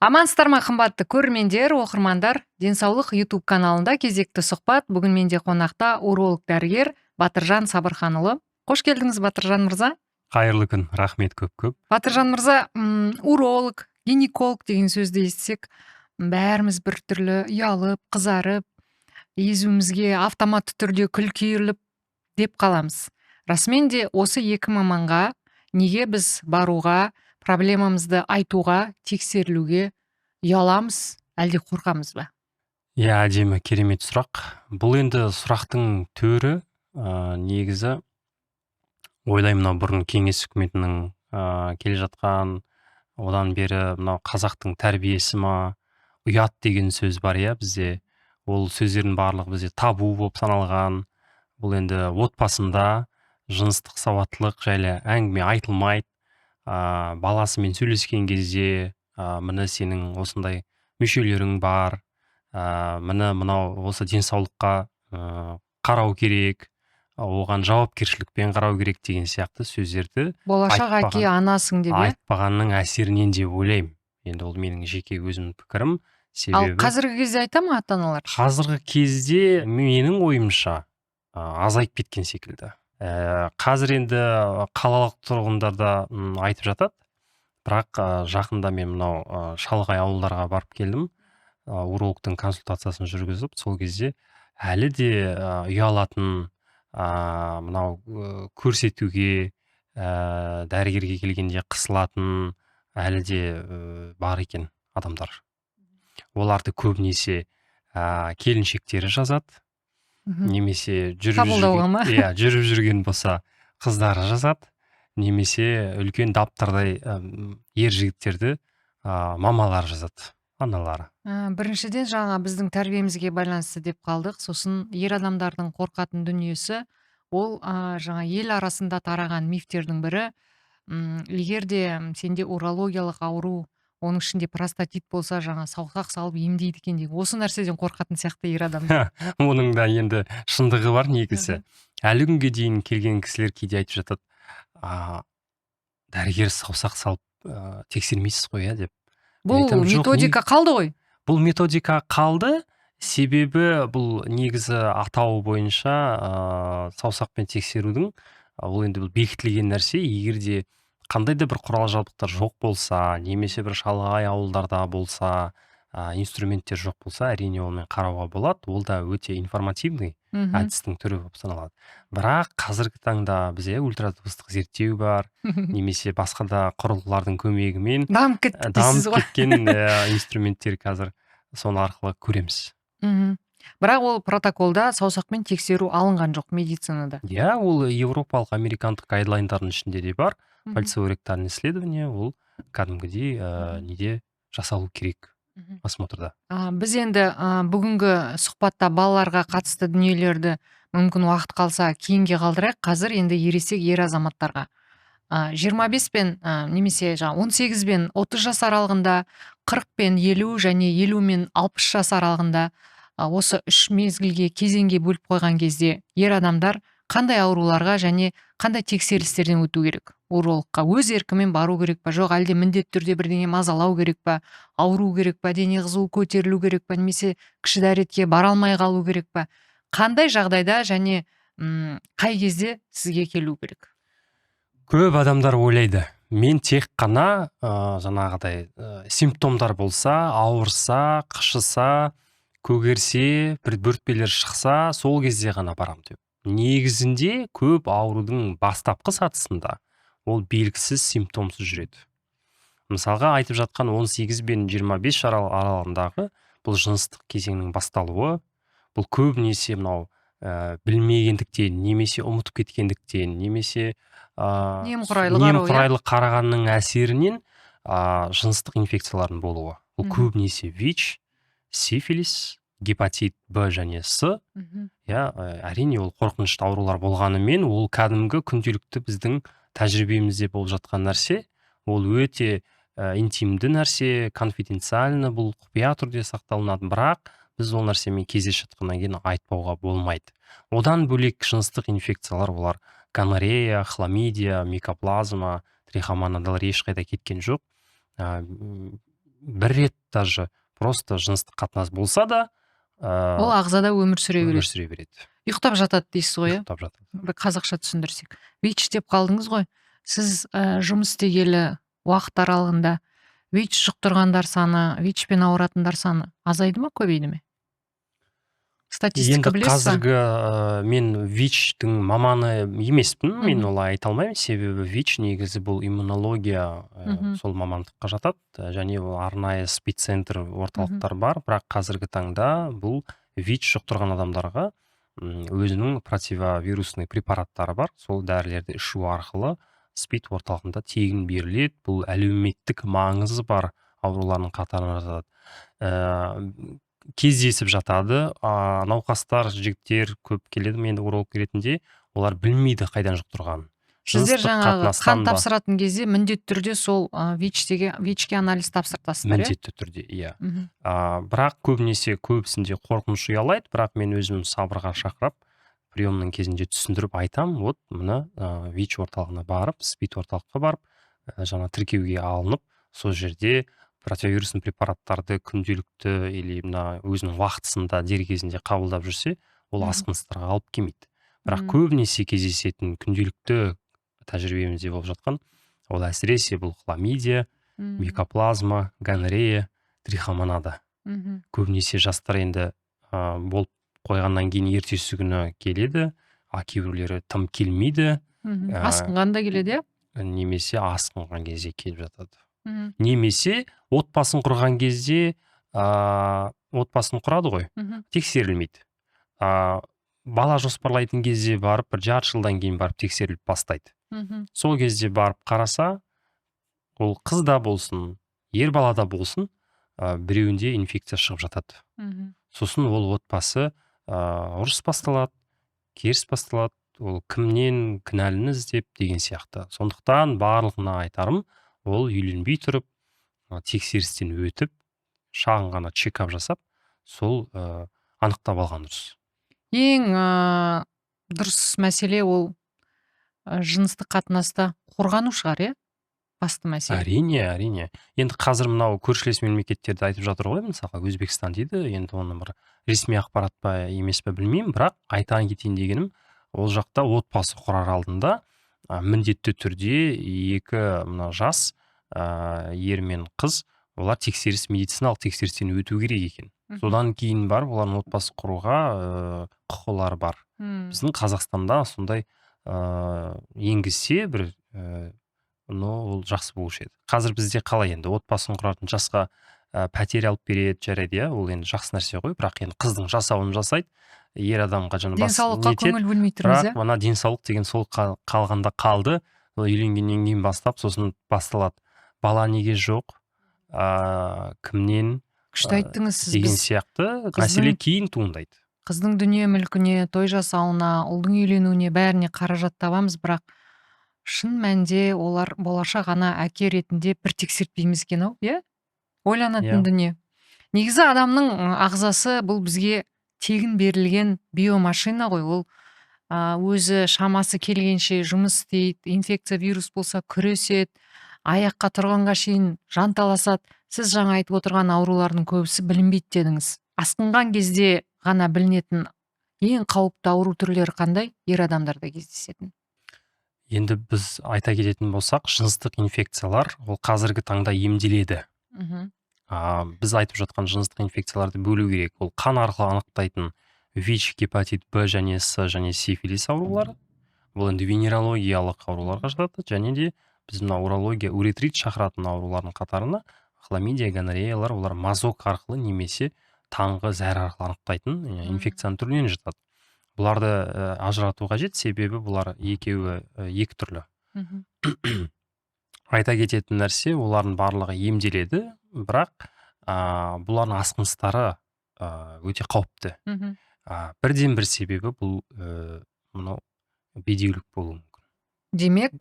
Амансыздар ма, қымбатты көрермендер, оқырмандар! Денсаулық YouTube каналында кезекті сұхбат. Бүгін менде қонақта уролог дәрігер Батыржан Сабырханұлы. Қош келдіңіз, Батыржан мырза! Қайырлы күн, рахмет көп көп. Батыржан мырза, уролог, гинеколог деген сөзді естісек, бәріміз біртүрлі ұялып, қызарып, езуімізге автоматты түрде күлкі үйіріліп деп қаламыз. Расымен де, осы екі маманға неге біз баруға, проблемамызды айтуға, тексерілуге ұяламыз, әлде қорқамыз ба? Иә, әдемі, керемет сұрақ. Бұл енді сұрақтың төрі, негізі ойлаймын, мынау бұрын Кеңес үкіметінің келе жатқан, одан бері мынау қазақтың тәрбиесі ма, ұят деген сөз бар, иә, бізде. Ол сөздердің барлығы бізде табу болып саналған. Бұл енді отбасында жыныстық сауаттылық жайлы әңгіме айтылмайды. Баласымен сөйлескен кезде, міне, сенің осындай мүшелерің бар, міне, мынау осы денсаулыққа қарау керек, оған жауапкершілікпен қарау керек деген сияқты сөздерді болашақ әке, анасың деп, иә, айтпағанның әсерінен деп ойлаймын. Енді ол менің жеке өзімнің пікірім. Себебі ал қазіргі кезде айта ма ата аналар? Қазіргі кезде, менің ойымша, азайып кеткен секілді. Қазір енді қалалық тұрғындар да айтып жатады, бірақ жақында мен мынау шалғай ауылдарға барып келдім, урологтың консультациясын жүргізіп. Сол кезде әлі де ұялатын, мынау көрсетуге, дәрігерге келгенде қысылатын әлі де бар екен адамдар. Оларды көбінесе келіншектері жазады немесе жүріп қабылдауға ма? Иә, жүріп жүрген болса, қыздары жазады немесе үлкен даптардай ер жігіттерді мамалары жазады, аналары. Біріншіден, жаңа біздің тәрбиемізге байланысты деп қалдық. Сосын ер адамдардың қорқатын дүниесі ол жаңа ел арасында тараған мифтердің бірі: егер де сенде урологиялық ауру, оның ішінде простатит болса, жаңа саусақ салып емдейді екен деген, осы нәрседен қорқатын сияқты ер адамдар. Оның да енді шындығы бар негізі. Әлі күнге дейін келген кісілер кейде айтып жатады: Дәрігер саусақ салып тексермейсіз ғой, иә?» – деп. Бұл Айтамын, жоқ, методика қалды ғой. Бұл методика қалды, себебі бұл негізі атауы бойынша саусақпен тексерудің, ол енді бұл бекітілген нәрсе. Егер де қандай да бір құрал жабдықтар жоқ болса немесе бір шалғай ауылдарда болса, инструменттер жоқ болса, әрине, онымен қарауға болады. Ол да өте информативный әдістің түрі болып саналады. Бірақ қазіргі таңда бізде ультрадыбыстық зерттеу бар немесе басқа да құрылғылардың көмегімен дамып кеттік дейсіз дамып ғой. кеткен инструменттер қазір, соны арқылы көреміз. Бірақ ол протоколда саусақпен тексеру алынған жоқ медицинада. Иә, ол европалық, американдық гайдлайндардың ішінде де бар. Пальцевое ректальное исследование ол кәдімгідей неде жасалу керек, осмотрда. Біз енді бүгінгі сұхбатта балаларға қатысты дүниелерді мүмкін уақыт қалса кейінге қалдырайық. Қазір енді ересек ер азаматтарға, 25 пен немесе жаңа 18 бен 30 жас аралығында, 40 пен 50 және 50 мен 60 жас аралығында, осы үш мезгілге, кезеңге бөліп қойған кезде, ер адамдар қандай ауруларға және қандай тексерістерден өту керек? Урологқа өз еркімен бару керек па, жоқ әлде міндетті түрде бірдеңе мазалау керек па, ауру керек па, дене қызуы көтерілу керек па немесе кіші дәретке бара алмай қалу керек па? Қандай жағдайда және қай кезде сізге келу керек? Көп адамдар ойлайды, мен тек қана жаңағыдай симптомдар болса, ауырса, қышыса, көгерсе, бір бөртпелер шықса, сол кезде ғана барам деп. Негізінде көп аурудың бастапқы сатысында ол белгісіз, симптомсыз жүреді. Мысалға, айтып жатқан 18 бен 25 аралығындағы бұл жыныстық кезеңнің басталуы. Бұл көбінесе мынау білмегендіктен немесе ұмытып кеткендіктен немесе Немқұрайлы қарау, иә? Немқұрайлы қарағанның әсерінен жыныстық инфекциялардың болуы. Бұл көбінесе ВИЧ, сифилис, гепатит Б және С. Иә, әрине, ол қорқынышты аурулар болғанымен, ол кәдімгі күнделікті біздің тәжірибемізде болып жатқан нәрсе. Ол өте интимді нәрсе, конфиденциально, бұл құпия түрде сақталынады, бірақ біз ол нәрсемен кездесіп жатқаннан кейін айтпауға болмайды. Одан бөлек жыныстық инфекциялар, олар гонорея, хламидия, микоплазма, трихомонадалар ешқайда кеткен жоқ. бір рет даже просто жыныстық қатынас болса да, ол ағзада өмір сүре өмір береді. сүре береді. Ұйықтап жатады дейсіз ғой, иә? Ұйықтап жатады. Бір қазақша түсіндірсек. ВИЧ деп қалдыңыз ғой. Сіз жұмыс істегелі уақыт аралығында ВИЧ жұқтырғандар саны, ВИЧпен ауыратындар саны азайды ма, көбейді ме? Статистика Енді білесіз ба? қазіргі мен ВИЧтің маманы емеспін, мен Мгм. олай айта алмаймын, себебі ВИЧ негізі бұл иммунология, Мгм. сол мамандыққа жатады және ол арнайы СПИД-центр орталықтар бар, бірақ қазіргі таңда бұл ВИЧ жұқтырған адамдарға өзінің противовирусный препараттары бар, сол дәрілерді ішу арқылы СПИД орталығында тегін беріледі. Бұл әлеуметтік маңызы бар аурулардың қатарына жатады. Кездесіп жатады, науқастар, жігіттер көп келеді, мен енді уролог ретінде, олар білмейді қайдан жұқтырғанын. Сіздер Жыныстық жаңағы қан қатынастан ба? тапсыратын кезде міндетті түрде сол ВИЧке анализ тапсыртасыздар, иә? Міндетті түрде, иә. Мгм. Бірақ көбінесе көбісінде қорқыныш ұялайды, бірақ мен өзім сабырға шақырып, приемның кезінде түсіндіріп айтам, вот мына ВИЧ орталығына барып, СПИД орталыққа барып, жаңа тіркеуге алынып, сол жерде противовирусный препараттарды күнделікті или мына өзінің уақытысында дер кезінде қабылдап жүрсе, ол Мгм. асқыныстарға алып келмейді. Бірақ Мгм. көбінесе кездесетін күнделікті тәжірибемізде болып жатқан, ол әсіресе бұл хламидия, Мгм. микоплазма, гонорея, трихомонада. Мгм. Көбінесе жастар енді болып қойғаннан кейін ертесі күні келеді, а кейбіреулері тым келмейді. Мгм. Асқынған да келеді, иә? Немесе асқынған кезде келіп жатады. Мгм. Немесе отбасын құрған кезде, отбасын құрады ғой, Мгм. тексерілмейді. Бала жоспарлайтын кезде барып, бір жарты жылдан кейін барып тексеріліп бастайды. Мгм. Сол кезде барып қараса, ол қыз да болсын, ер бала да болсын, біреуінде инфекция шығып жатады. Мгм. Сосын ол отбасы, ұрыс басталады, керіс басталады, ол кімнен кінәліні іздеп деген сияқты. Сондықтан барлығына айтарым, ол үйленбей тұрып, тексерістен өтіп, шағын ғана чекап жасап, сол анықтап алған дұрыс. Ең дұрыс мәселе ол жыныстық қатынаста қорғану шығар, иә? Басты мәселе. Әрине, әрине. Енді қазір мынау көршілес мемлекеттерді айтып жатыр ғой, мысалға Өзбекстан дейді, енді оны бір ресми ақпарат па емес па білмеймін, бірақ айта кетейін дегенім, ол жақта отбасы құрар алдында міндетті түрде екі мына жас, ер мен қыз, олар тексеріс, медициналық тексерістен өту керек екен. Мгм. Содан кейін барып олардың отбасы құруға құқылары бар. Мм. Біздің Қазақстанда сондай енгізсе бір, но ол жақсы болушы еді. Қазір бізде қалай енді отбасын құратын жасқа пәтер алып береді, жарайды, иә, ол енді жақсы нәрсе ғой, бірақ енді қыздың жасауын жасайды, ер адамға жаңа бас Денсаулыққа нетеді. көңіл бөлмей тұрмыз, Бірақ иә? мына денсаулық деген сол қалғанда қалды, ол үйленгеннен кейін бастап сосын басталады. Бала неге жоқ, кімнен, Күшті айттыңыз сіз, деген біз сияқты мәселе кейін туындайды. Қыздың дүние мүлкіне, той жасауына, ұлдың үйленуіне бәріне қаражат табамыз, бірақ шын мәнінде олар болашақ ана әке ретінде бір тексертпейміз екен ау, иә? Ойланатын Иә. дүние. Негізі адамның ағзасы бұл бізге тегін берілген биомашина ғой, ол өзі шамасы келгенше жұмыс істейді, инфекция, вирус болса күреседі, аяққа тұрғанға шейін жанталасады. Сіз жаңа айтып отырған аурулардың көбісі білінбейді дедіңіз. Асқынған кезде ғана білінетін ең қауіпті ауру түрлері қандай ер адамдарда кездесетін? Енді біз айта кететін болсақ, жыныстық инфекциялар ол қазіргі таңда емделеді. Мгм. Біз айтып жатқан жыныстық инфекцияларды бөлу керек. Ол қан арқылы анықтайтын ВИЧ, гепатит Б және С және сифилис аурулары. Бұл енді венерологиялық ауруларға жатады. Және де біз мына урология, уретрит шақыратын аурулардың қатарына хламидия, гонореялар, олар мазок арқылы немесе таңғы зәр арқылы анықтайтын инфекцияның түрінен жатады. Бұларды ажырату қажет, себебі бұлар екеуі екі түрлі. Мгм. Айта кететін нәрсе, олардың барлығы емделеді, бірақ бұлардың асқыныстары өте қауіпті. Мгм. Бірден бір себебі бұл мынау бедеулік болуы мүмкін. Демек,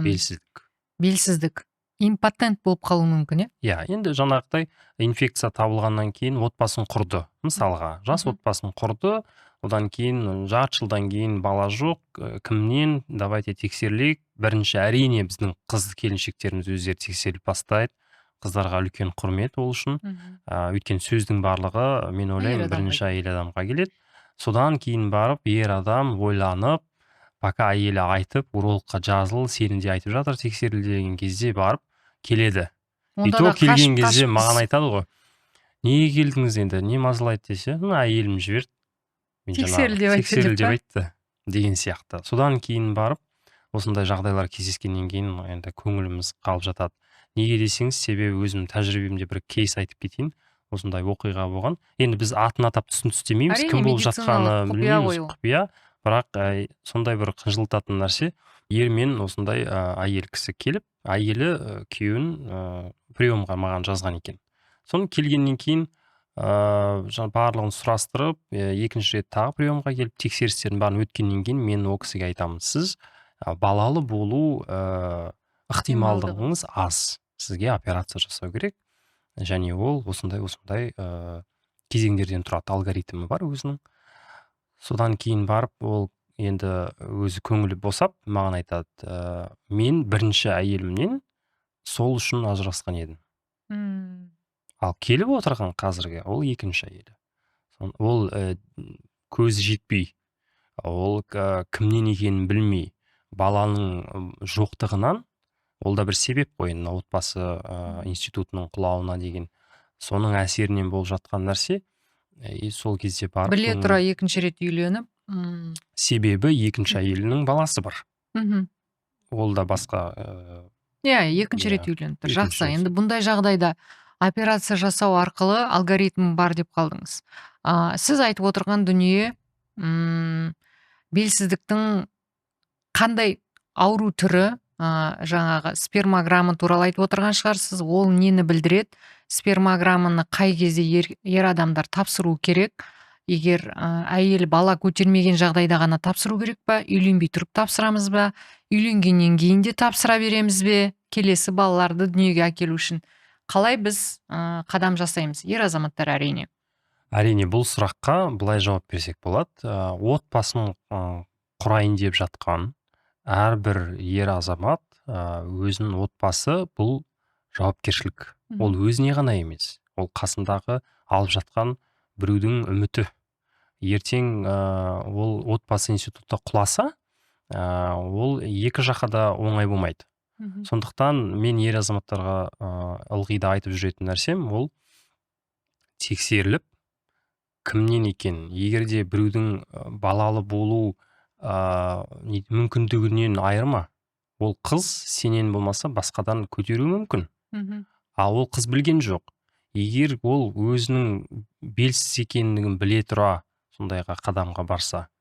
Белсіздік. Белсіздік. Импотент болып қалуы мүмкін, иә? Иә, енді жаңағыдай инфекция табылғаннан кейін отбасын құрды. Мысалға, жас Мгм. отбасын құрды, одан кейін жарты жылдан кейін бала жоқ, кімнен, давайте тексерілейік. Бірінші әрине біздің қыз келіншектеріміз өздері тексеріліп бастайды. Қыздарға үлкен құрмет ол үшін. Өйткені сөздің барлығы, мен ойлаймын, бірінші әйел адамға келеді. Содан кейін барып ер адам ойланып, пока әйелі айтып, урологқа жазыл, сені де айтып жатыр, тексеріл деген кезде барып келеді. И то келген кезде маған айтады ғой, неге келдіңіз енді, не мазалайды десе, әйелім жіберді. Тексеріл деп айтты. Тексеріл деп айтты деген сияқты. Содан кейін барып осындай жағдайлар кездескеннен кейін енді көңіліміз қалып жатады. Неге десеңіз, себебі өзім тәжірибемде бір кейс айтып кетейін. Осындай оқиға болған. Енді біз атын атап түсін түстемейміз, кім болып жатқаны білмейміз, құпия. Бірақ сондай бір қынжылтатын нәрсе, ер мен осындай әйел кісі келіп, әйелі күйеуін приемға маған жазған екен. Соны келгеннен кейін барлығын сұрастырып, екінші рет тағы приемға келіп, тексерістердің бәрін өткеннен кейін мен ол кісіге айтамын, сіз балалы болу ықтималдығыңыз аз, сізге операция жасау керек. Және ол осындай-осындай кезеңдерден тұрады, алгоритмі бар өзінің. Содан кейін барып ол енді өзі көңілі босап маған айтады, мен бірінші әйелімнен сол үшін ажырасқан едім. Ал келіп отырған қазіргі ол екінші әйелі. Ол көзі жетпей, ол кімнен екенін білмей, баланың жоқтығынан, ол да бір себеп қой енді отбасы институтының құлауына деген, соның әсерінен болып жатқан нәрсе. И сол кезде барып біле тұра екінші рет үйленіп, себебі екінші әйелінің баласы бар. Ол да басқа. Иә, екінші рет үйленіп тұр. Жақсы. Енді бұндай жағдайда операция жасау арқылы алгоритм бар деп қалдыңыз. Сіз айтып отырған дүние белсіздіктің қандай ауру түрі, жаңағы спермограмма туралы айтып отырған шығарсыз, ол нені білдіреді? Спермограмманы қай кезде ер адамдар тапсыру керек? Егер әйел бала көтермеген жағдайда ғана тапсыру керек па? Үйленбей тұрып тапсырамыз ба? Үйленгеннен кейін де тапсыра береміз бе? Келесі балаларды дүниеге әкелу үшін қалай біз қадам жасаймыз? Ер азаматтар әрине. Әрине, бұл сұраққа былай жауап берсек болады. Отбасын құрайын деп жатқан әрбір ер азамат өзінің отбасы бұл жауапкершілік. Ол өзіне ғана емес, ол қасындағы алып жатқан біреудің үміті. Ертең ол отбасы институты құласа, ол екі жаққа да оңай болмайды. Сондықтан мен ер азаматтарға ылғи да айтып жүретін нәрсем, ол тексеріліп кімнен екен. Егер де біреудің балалы болу мүмкіндігінен айырма, ол қыз сенен болмаса басқадан көтеруі мүмкін. Ал ол қыз білген жоқ. Егер ол өзінің белсіз екендігін біле тұра сондайға қадамға барса,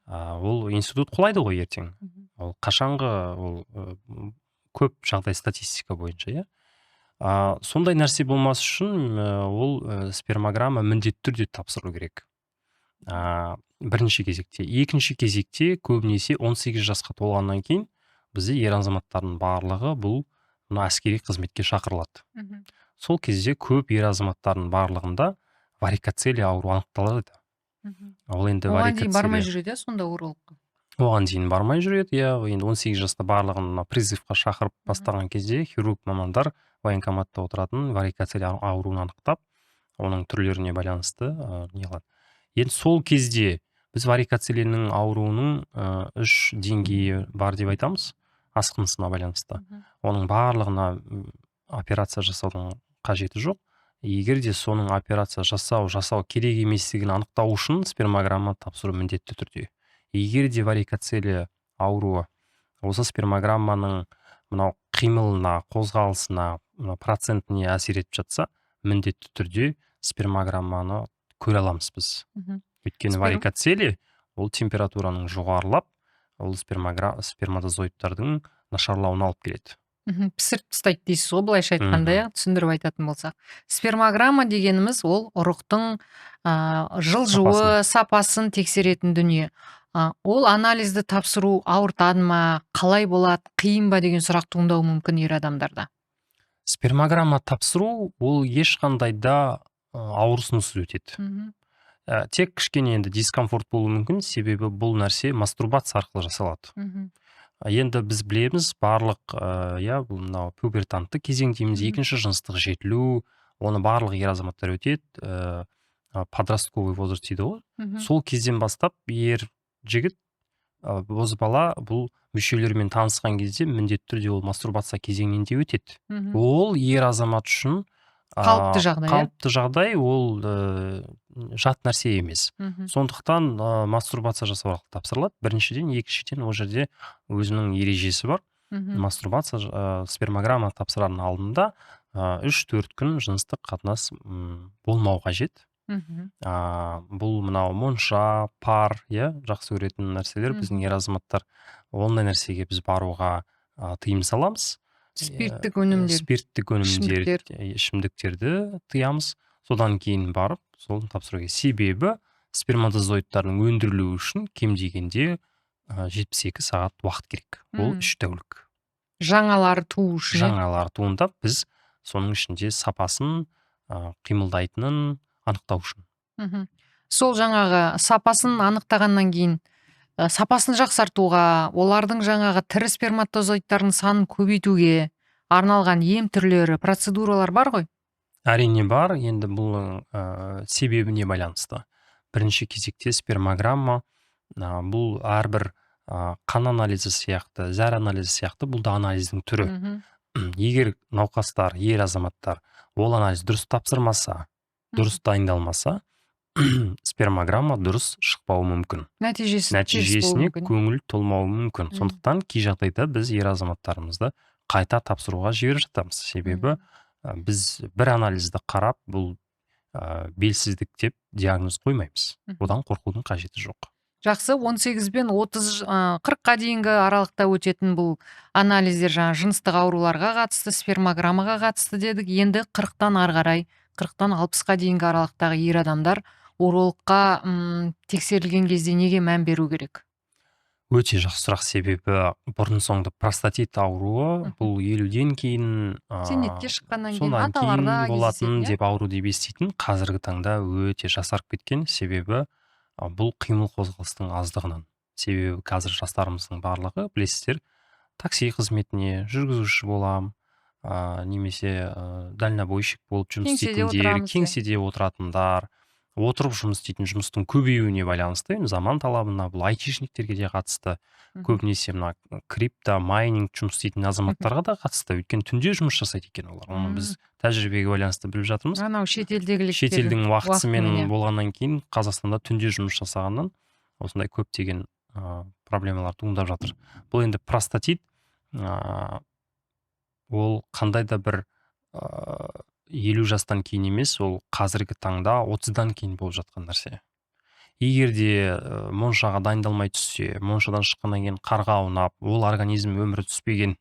ол институт құлайды ғой ертең. Ол қашанғы, ол көп жағдай статистика бойынша, иә. Сондай нәрсе болмас үшін ол спермограмма міндетті түрде тапсыру керек. Бірінші кезекте. Екінші кезекте көбінесе 18 жасқа толғаннан кейін бізде ер азаматтардың барлығы бұл мына әскери қызметке шақырылады. Сол кезде көп ер азаматтардың барлығында варикоцелия ауруы анықталады. Ол енді оған дейін бармай жүреді, сонда урологқа. Оған дейін бармай жүреді, иә. Енді 18 жаста барлығын мына призывқа шақырып бастаған кезде хирург мамандар военкоматта отыратын варикоцелия ауруын анықтап, оның түрлеріне байланысты не қылады. Енді сол кезде біз варикоцелияның ауруының 3 деңгейі бар деп айтамыз, асқынысына байланысты. Оның барлығына операция жасаудың қажеті жоқ. Егер де соның операция жасау керек еместігін анықтау үшін спермограмма тапсыру міндетті түрде. Егер де варикоцелия ауруы осы спермограмманың мынау қимылына, қозғалысына, мына процентіне әсер етіп жатса, міндетті түрде спермограмманы көре аламыз біз. Өйткені варикоцелия ол температураның жоғарылап, ол сперматозоидтардың нашарлауына алып келеді. Пісіріп тастайды дейсіз ғой, былайша айтқанда, иә, түсіндіріп айтатын болсақ. Спермограмма дегеніміз ол ұрықтың жылжуы, сапасын тексеретін дүние. Ол анализді тапсыру ауыртады ма, қалай болады, қиын ба деген сұрақ туындауы мүмкін ер адамдарда. Спермограмма тапсыру ол ешқандай да ауырсынусыз өтеді. Тек кішкене енді дискомфорт болуы мүмкін, себебі бұл нәрсе мастурбация арқылы жасалады. Енді біз білеміз барлық, иә, бұл мынау пубертантты кезең дейміз, екінші жыныстық жетілу, оны барлық ер азаматтар өтеді, подростковый возраст дейді ғой. Сол кезден бастап ер жігіт, бозбала бұл мүшелерімен танысқан кезде міндетті түрде ол мастурбация кезеңінен де өтеді. Ол ер азамат үшін қалыпты жағдай, иә? Қалыпты жағдай, ол жат нәрсе емес. Сондықтан мастурбация жасау арқылы тапсырылады. Біріншіден, екіншіден, ол жерде өзінің ережесі бар. Мастурбация, спермограмма тапсырардың алдында 3-4 күн жыныстық қатынас болмау қажет. Бұл мынау монша, пар, иә, жақсы көретін нәрселер біздің ер азаматтар. Ондай нәрсеге біз баруға тыйым саламыз. Спирттік өнімдер. Спирттік өнімдер, ішімдіктер. Ішімдіктерді тыямыз. Содан кейін барып соны тапсыру керек. Себебі сперматозоидтардың өндірілуі үшін кем дегенде 72 сағат уақыт керек. Ол 3 тәулік. Жаңалары туу үшін, иә? Жаңалары туындап, біз соның ішінде сапасын, қимылдайтынын анықтау үшін. Сол жаңағы сапасын анықтағаннан кейін, сапасын жақсартуға, олардың жаңағы тірі сперматозоидтардың санын көбейтуге арналған ем түрлері, процедуралар бар ғой? Әрине бар. Енді бұл себебіне байланысты. Бірінші кезекте спермограмма, бұл әрбір қан анализі сияқты, зәр анализі сияқты, бұл да анализдің түрі. Егер науқастар, ер азаматтар ол анализ дұрыс тапсырмаса, дұрыс дайындалмаса, спермограмма дұрыс шықпауы мүмкін. Нәтижесі теріс болуы Нәтижесіне мүмкін. көңіл толмауы мүмкін. Сондықтан кей жағдайда біз ер азаматтарымызды қайта тапсыруға жіберіп жатамыз. Себебі біз бір анализді қарап, бұл белсіздік деп диагноз қоймаймыз. Одан қорқудың қажеті жоқ. Жақсы, 18 бен 30, 40-қа дейінгі аралықта өтетін бұл анализдер жаңа жыныстық ауруларға қатысты, спермограммаға қатысты дедік. Енді 40-тан ары қарай, 40-тан 60-қа дейінгі аралықтағы ер адамдар урологқа тексерілген кезде неге мән беру керек? Өте жақсы сұрақ, себебі бұрын соңды простатит ауруы бұл 50-ден кейін, зейнетке шыққаннан кейін, содан кейін аталарда болатын кездесетін, иә? деп ауру деп еститін, қазіргі таңда өте жасарып кеткен, себебі бұл қимыл қозғалыстың аздығынан. Себебі қазір жастарымыздың барлығы, білесіздер, такси қызметіне, жүргізуші болам, немесе дальнобойщик болып жұмыс Кеңседе істейтіндер, отырамыз, иә. кеңседе отыратындар, отырып жұмыс істейтін жұмыстың көбеюіне байланысты, енді заман талабына, бұл айтишниктерге де қатысты, көбінесе мына крипто, майнинг жұмыс істейтін азаматтарға да қатысты, өйткені түнде жұмыс жасайды екен олар. Оны біз тәжірибеге байланысты біліп жатырмыз. Анау шетелдегілердің Шетелдің уақытысымен уақытымен, иә. болғаннан кейін Қазақстанда түнде жұмыс жасағаннан осындай көптеген проблемалар туындап жатыр. Бұл енді простатит, ол қандай да бір 50 жастан кейін емес, ол қазіргі таңда 30-дан кейін болып жатқан нәрсе. Егер де моншаға дайындалмай түссе, моншадан шыққаннан кейін қарға аунап, ол организм өмірі түспеген,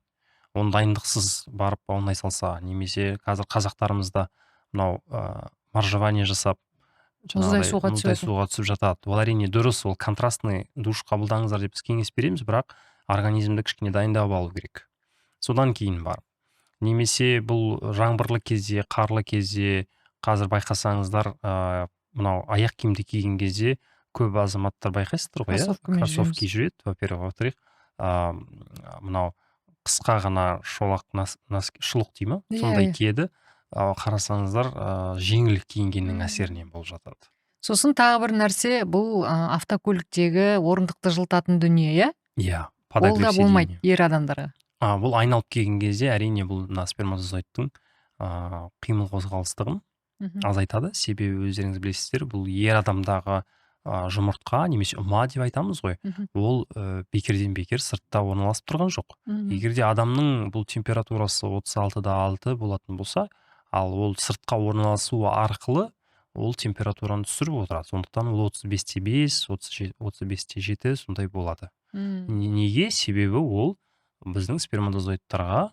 оны дайындықсыз барып аунай салса, немесе қазір қазақтарымызда мынау моржевание жасап, мұздай жаңағыдай суға мұздай түседі. суға түсіп жатады. Ол әрине дұрыс, ол контрастный душ қабылдаңыздар деп біз кеңес береміз, бірақ организмді кішкене дайындап алу керек. Содан кейін барып. Немесе бұл жаңбырлы кезде, қарлы кезде, қазір байқасаңыздар, мынау аяқ киімді киген кезде көп азаматтар байқайсыздар ғой, иә? Кроссовкамен жүреміз. Кроссовки жүреді, во-первых, во-вторых, мынау қысқа ғана шолақ шұлық дей ма? Сондай киеді. Қарасаңыздар, жеңіл киінгеннің әсерінен болып жатады. Сосын тағы бір нәрсе, бұл автокөліктегі орындықты жылытатын дүние, иә? Иә, Ол да подогрев болмайды сиденья. ер адамдарға. Бұл айналып келген кезде, әрине, бұл мына сперматозоидтың қимыл қозғалыстығын азайтады. Себебі өздеріңіз білесіздер, бұл ер адамдағы жұмыртқа немесе ұма деп айтамыз ғой. Ол бекерден бекер сыртта орналасып тұрған жоқ. Егер де адамның бұл температурасы отыз алты да алты болатын болса, ал ол сыртқа орналасуы арқылы ол температураны түсіріп отырады. Сондықтан ол отыз бес те бес, отыз бес те жеті сондай болады. Неге? Себебі ол біздің сперматозоидтарға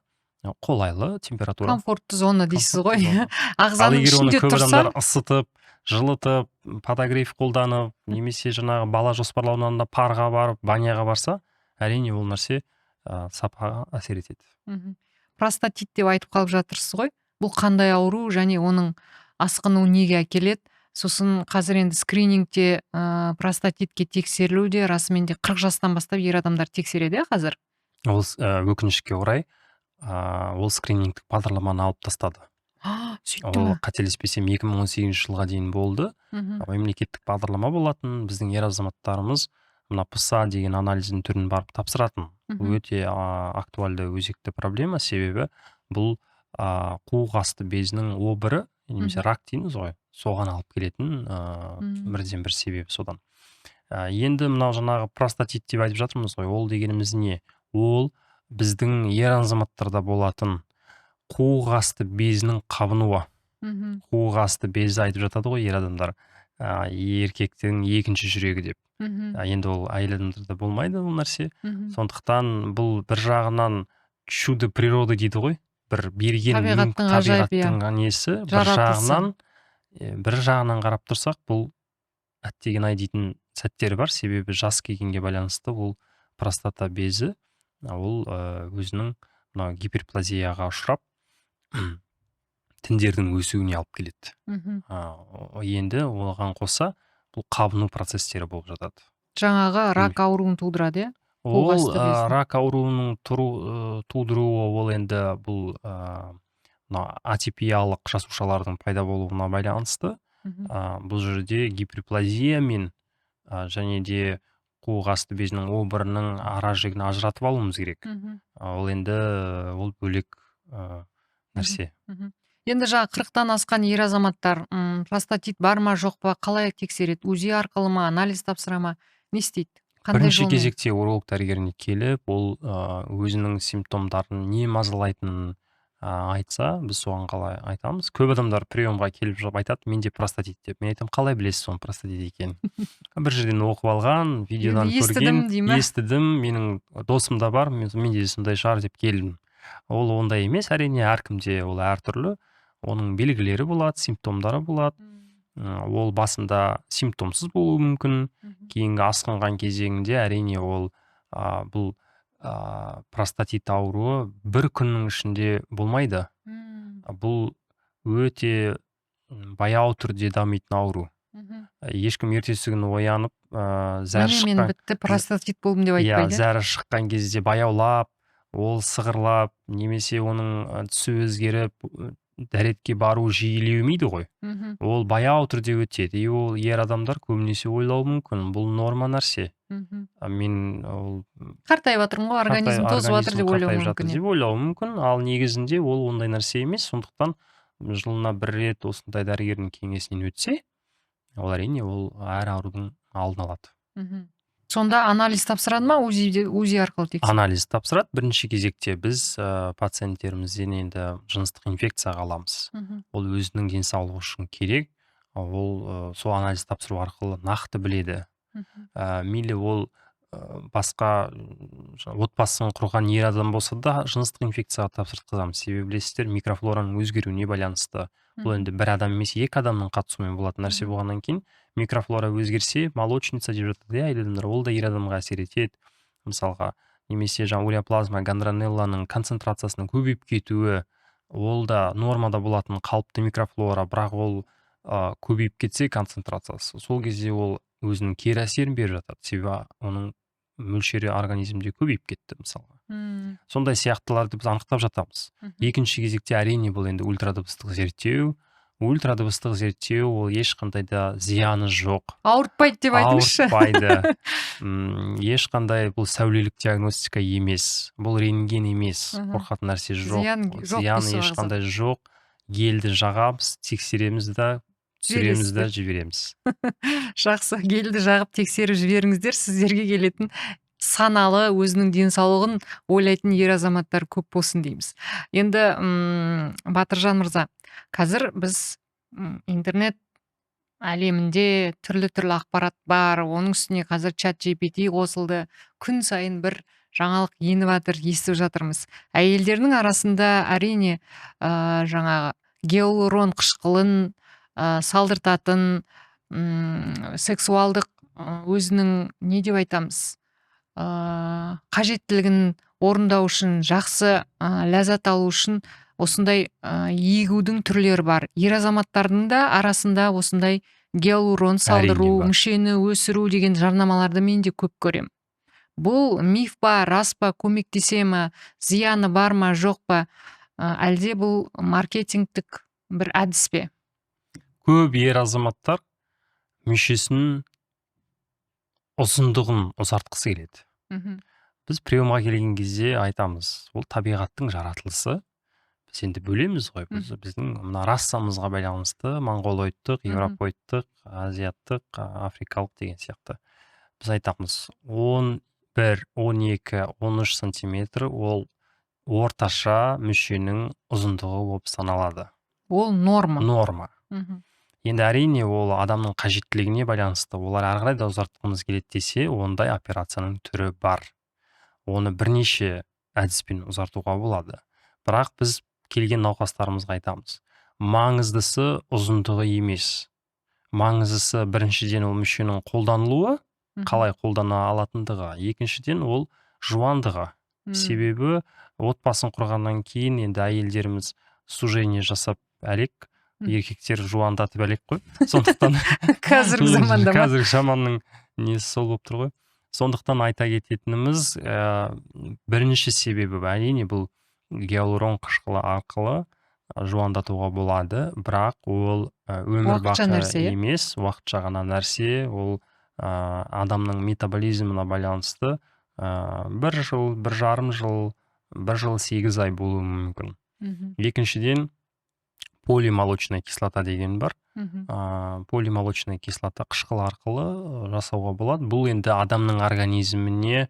қолайлы температура. Комфортты зона дейсіз ғой. Комфортты зона. Ал Ағзаның егер оны ішінде көп тұрса адамдар ысытып, жылытып, подогрев қолданып, немесе жаңағы бала жоспарлауынан да парға барып, баняға барса, әрине ол нәрсе сапаға әсер етеді. Простатит деп айтып қалып жатырсыз ғой. Бұл қандай ауру және оның асқынуы неге әкеледі? Сосын қазір енді скринингте простатитке тексерілу де расымен де 40 жастан бастап ер адамдар тексереді, иә, қазір? Ол өкінішке орай, ол скринингтік бағдарламаны алып тастады. Сөйтті Ол ме? қателеспесем 2018 жылға дейін болды. Мемлекеттік бағдарлама болатын. Біздің ер азаматтарымыз мына ПСА деген анализдің түрін барып тапсыратын. Бұл өте актуальды, өзекті проблема, себебі бұл қуық асты безінің обыры немесе рак дейміз ғой, соған алып келетін бірден бір себебі содан. Енді мынау жаңағы простатит деп айтып жатырмыз ғой, ол дегеніміз не? Ол біздің ер азаматтарда болатын қуық асты безінің қабынуы. Қуық асты безі айтып жатады ғой ер адамдар, еркектің екінші жүрегі деп. Енді ол әйел адамдарда болмайды ол нәрсе. Сондықтан бұл бір жағынан чудо природы дейді ғой, бір берген Табиғаттың ғажайып, иә. табиғаттың несі, бір Жаратылысы. жағынан, бір жағынан қарап тұрсақ, бұл әттеген ай дейтін сәттері бар, себебі жас келгенге байланысты ол простата безі, ол өзінің мынау гиперплазияға ұшырап тіндердің өсуіне алып келеді. Енді оған қоса бұл қабыну процестері болып жатады. Жаңағы рак ауруын тудырады, иә? Ол, Қуық асты безінің. рак ауруының тудыруы ол енді бұл, мына атипиялық жасушалардың пайда болуына байланысты. Бұл жерде гиперплазия мен, және де қуық асты безінің обырының ара жігін ажыратып алуымыз керек. Ол енді, ол бөлек, нәрсе. Енді жаңа 40-тан асқан ер азаматтар, простатит бар ма, жоқ па, қалай тексереді? УЗИ арқылы ма, анализ тапсыра ма, не істейді? Қандай Бірінші жолмен? кезекте уролог дәрігеріне келіп, ол, өзінің симптомдарын не мазалайтынын, айтса, біз соған қалай айтамыз. Көп адамдар приемға келіп жатып айтады, менде простатит деп. Мен айтамын, қалай білесіз оның простатит екенін? Бір жерден оқып алған, видеодан Енді естідім көрген, дей ме? естідім, менің досым да бар, менде де сондай шығар деп келдім. Ол ондай емес, әрине, әркімде ол әртүрлі. Оның белгілері болады, симптомдары болады. Ол басында симптомсыз болуы мүмкін. Кейінгі асқынған кезеңінде әрине ол, бұл, простатит ауруы бір күннің ішінде болмайды. Бұл өте баяу түрде дамитын ауру. Ешкім ертесі күні оянып, зәрі Міне мен шыққан бітті, простатит болдым деп Иә, айтпайды. зәрі шыққан кезде баяулап, ол сығырлап, немесе оның түсі өзгеріп, дәретке бару жиілемейді ғой. Ол баяу түрде өтеді. И ол ер адамдар көбінесе ойлауы мүмкін, бұл норма нәрсе. Мен ол Қартайып жатырмын ғой, организм тозып жатыр деп ойлауы қартайып жатыр мүмкін, иә. деп ойлауы мүмкін. Ал негізінде ол ондай нәрсе емес. Сондықтан жылына бір рет осындай дәрігердің кеңесінен өтсе, ол әрине ол әр аурудың алдын алады. Сонда анализ тапсырады ма, УЗИ арқылы тексереді? Анализ тапсырады. Бірінші кезекте біз, пациенттерімізден енді жыныстық инфекцияға аламыз. Ол өзінің денсаулығы үшін керек. Ол, сол анализ тапсыру арқылы нақты біледі. Мейлі ол, басқа, отбасын құрған ер адам болса да жыныстық инфекцияға тапсыртқызамыз. Себебі білесіздер, микрофлораның өзгеруіне байланысты. Бұл енді бір адам емес, екі адамның қатысуымен болатын нәрсе болғаннан кейін микрофлора өзгерсе, молочница деп жатады, иә, әйел адамдар, ол да ер адамға әсер етеді. Мысалға, немесе жаңа уреаплазма, гандронелланың концентрациясының көбейіп кетуі, ол да нормада болатын қалыпты микрофлора, бірақ ол, көбейіп кетсе концентрациясы, сол кезде ол өзінің кері әсерін беріп жатады. Себебі оның мөлшері организмде көбейіп кетті мысалға. Сондай сияқтыларды біз анықтап жатамыз. Екінші кезекте әрине бұл енді ультрадыбыстық зерттеу. Ультрадыбыстық зерттеу ол ешқандай да зияны жоқ. Ауыртпайды деп айтыңызшы. Ауыртпайды. Ешқандай бұл сәулелік диагностика емес, бұл рентген емес, қорқатын нәрсе жоқ. Зиян жоқ Зияны дейсіз ғой, ешқандай жоқ. Гельді жағамыз, тексереміз да, түсіреміз да, жібереміз. Жақсы, гельді жағып тексеріп жіберіңіздер. Сіздерге келетін саналы, өзінің денсаулығын ойлайтын ер азаматтар көп болсын дейміз. Енді, Батыржан мырза, қазір біз, интернет әлемінде түрлі-түрлі ақпарат бар, оның үстіне қазір чат GPT қосылды, күн сайын бір жаңалық еніп жатыр, естіп жатырмыз. Әйелдердің арасында әрине, жаңағы гиалурон қышқылын, салдыртатын, сексуалдық, өзінің не деп айтамыз, қажеттілігін орындау үшін, жақсы, ләззат алу үшін осындай, егудің түрлері бар. Ер азаматтардың да арасында осындай гиалурон салдыру, Әрине бар. мүшені өсіру деген жарнамаларды мен де көп көремін. Бұл миф па, рас па, көмектесе ме, зияны бар ма, жоқ па, әлде бұл маркетингтік бір әдіс пе? Көп ер азаматтар мүшесінің ұзындығын ұзартқысы келеді. Біз приемға келген кезде айтамыз, ол табиғаттың жаратылысы. Біз енді бөлеміз ғой, біздің мына расамызға байланысты монғолоидтық, еуропоидтық, азиаттық, африкалық деген сияқты. Біз айтамыз 11, 12, 13 сантиметр ол орташа мүшенің ұзындығы болып саналады. Ол норма. Норма. Енді әрине ол адамның қажеттілігіне байланысты, олар әрі қарай да ұзартқымыз келеді десе, ондай операцияның түрі бар. Оны бірнеше әдіспен ұзартуға болады. Бірақ біз келген науқастарымызға айтамыз, маңыздысы ұзындығы емес. Маңыздысы біріншіден ол мүшенің қолданылуы, қалай қолдана алатындығы, екіншіден ол жуандығы. Себебі отбасын құрғаннан кейін енді әйелдеріміз сужение жасап әлек, еркектер жуандатып әлек қой. Сондықтан қазіргі заманда ма? Қазіргі заманның несі сол болып тұр ғой. Сондықтан айта кететініміз, бірінші себебі әрине бұл гиалурон қышқылы арқылы жуандатуға болады, бірақ ол өмір уақытша бақи нәрсе, иә? емес, уақытша ғана нәрсе. Ол адамның метаболизмына байланысты, 1 жыл, 1,5 жыл, 1 жыл 8 ай болуы мүмкін. Екіншіден, полимолочная кислота деген бар. Полимолочная кислота қышқыл арқылы жасауға болады. Бұл енді адамның организміне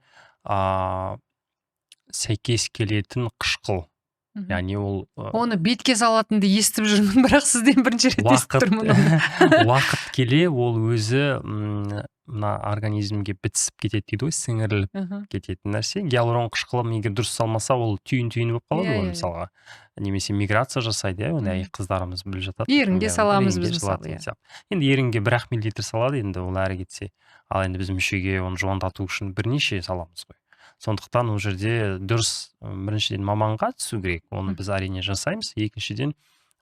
сәйкес келетін қышқыл. Яғни ол Оны бетке салатынды естіп жүрмін, бірақ сізден бірінші рет естіп тұрмын оны. Уақыт келе ол өзі мына организмге бітісіп кетеді дейді ғой, сіңіріліп кететін нәрсе. Гиалурон қышқылы егер дұрыс салмаса, ол түйін-түйін болып қалады ғой, мысалға. Немесе миграция жасайды, иә, оны қыздарымыз біліп жатады. Ерінге саламыз біз мысалы, иә. Енді ерінге 1 миллилитр салады, енді ол әрі кетсе. Ал енді біз мүшеге оны жуандату үшін бірнеше саламыз ғой. Сондықтан ол жерде дұрыс, біріншіден маманға түсу керек, оны біз әрине жасаймыз. Екіншіден,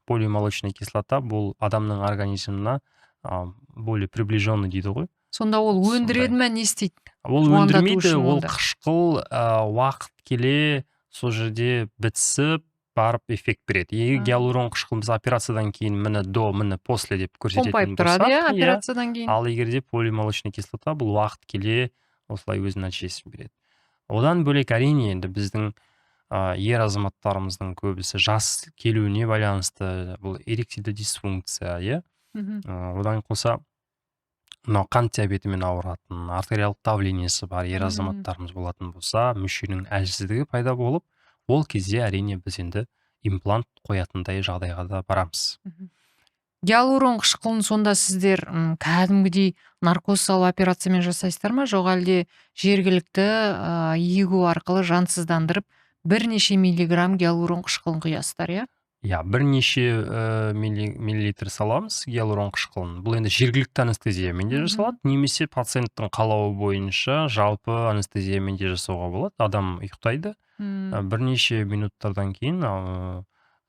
полимолочная кислота бұл адамның организмына более приближенный дейді ғой. Сонда ол өндіреді ме, не істейді? Ол Жуандату өндірмейді, үшін ол онда. қышқыл уақыт келе сол жерде бітісіп барып эффект береді. Егер гиалурон қышқылын біз операциядан кейін міне до, міне после деп көрсететін Қомпайып тұрады, болсақ, иә, иә. операциядан кейін. Ал егер де полимолочная кислота бұл уақыт келе осылай өзінің нәтижесін береді. Одан бөлек әрине енді біздің ер азаматтарымыздың көбісі жас келуіне байланысты бұл эректильді дисфункция, иә? Одан қоса мынау қант диабетімен ауыратын, артериалдық давлениесі бар ер азаматтарымыз болатын болса, мүшенің әлсіздігі пайда болып, ол кезде әрине біз енді имплант қоятындай жағдайға да барамыз. Гиалурон қышқылын сонда сіздер кәдімгідей наркоз салып операциямен жасайсыздар ма, жоқ әлде жергілікті егу арқылы жансыздандырып бірнеше миллиграмм гиалурон қышқылын құясыздар, иә? Иә, бірнеше миллилитр саламыз гиалурон қышқылын. Бұл енді жергілікті анестезиямен де жасалады, немесе пациенттің қалауы бойынша жалпы анестезиямен де жасауға болады. Адам ұйықтайды. Бірнеше минуттардан кейін,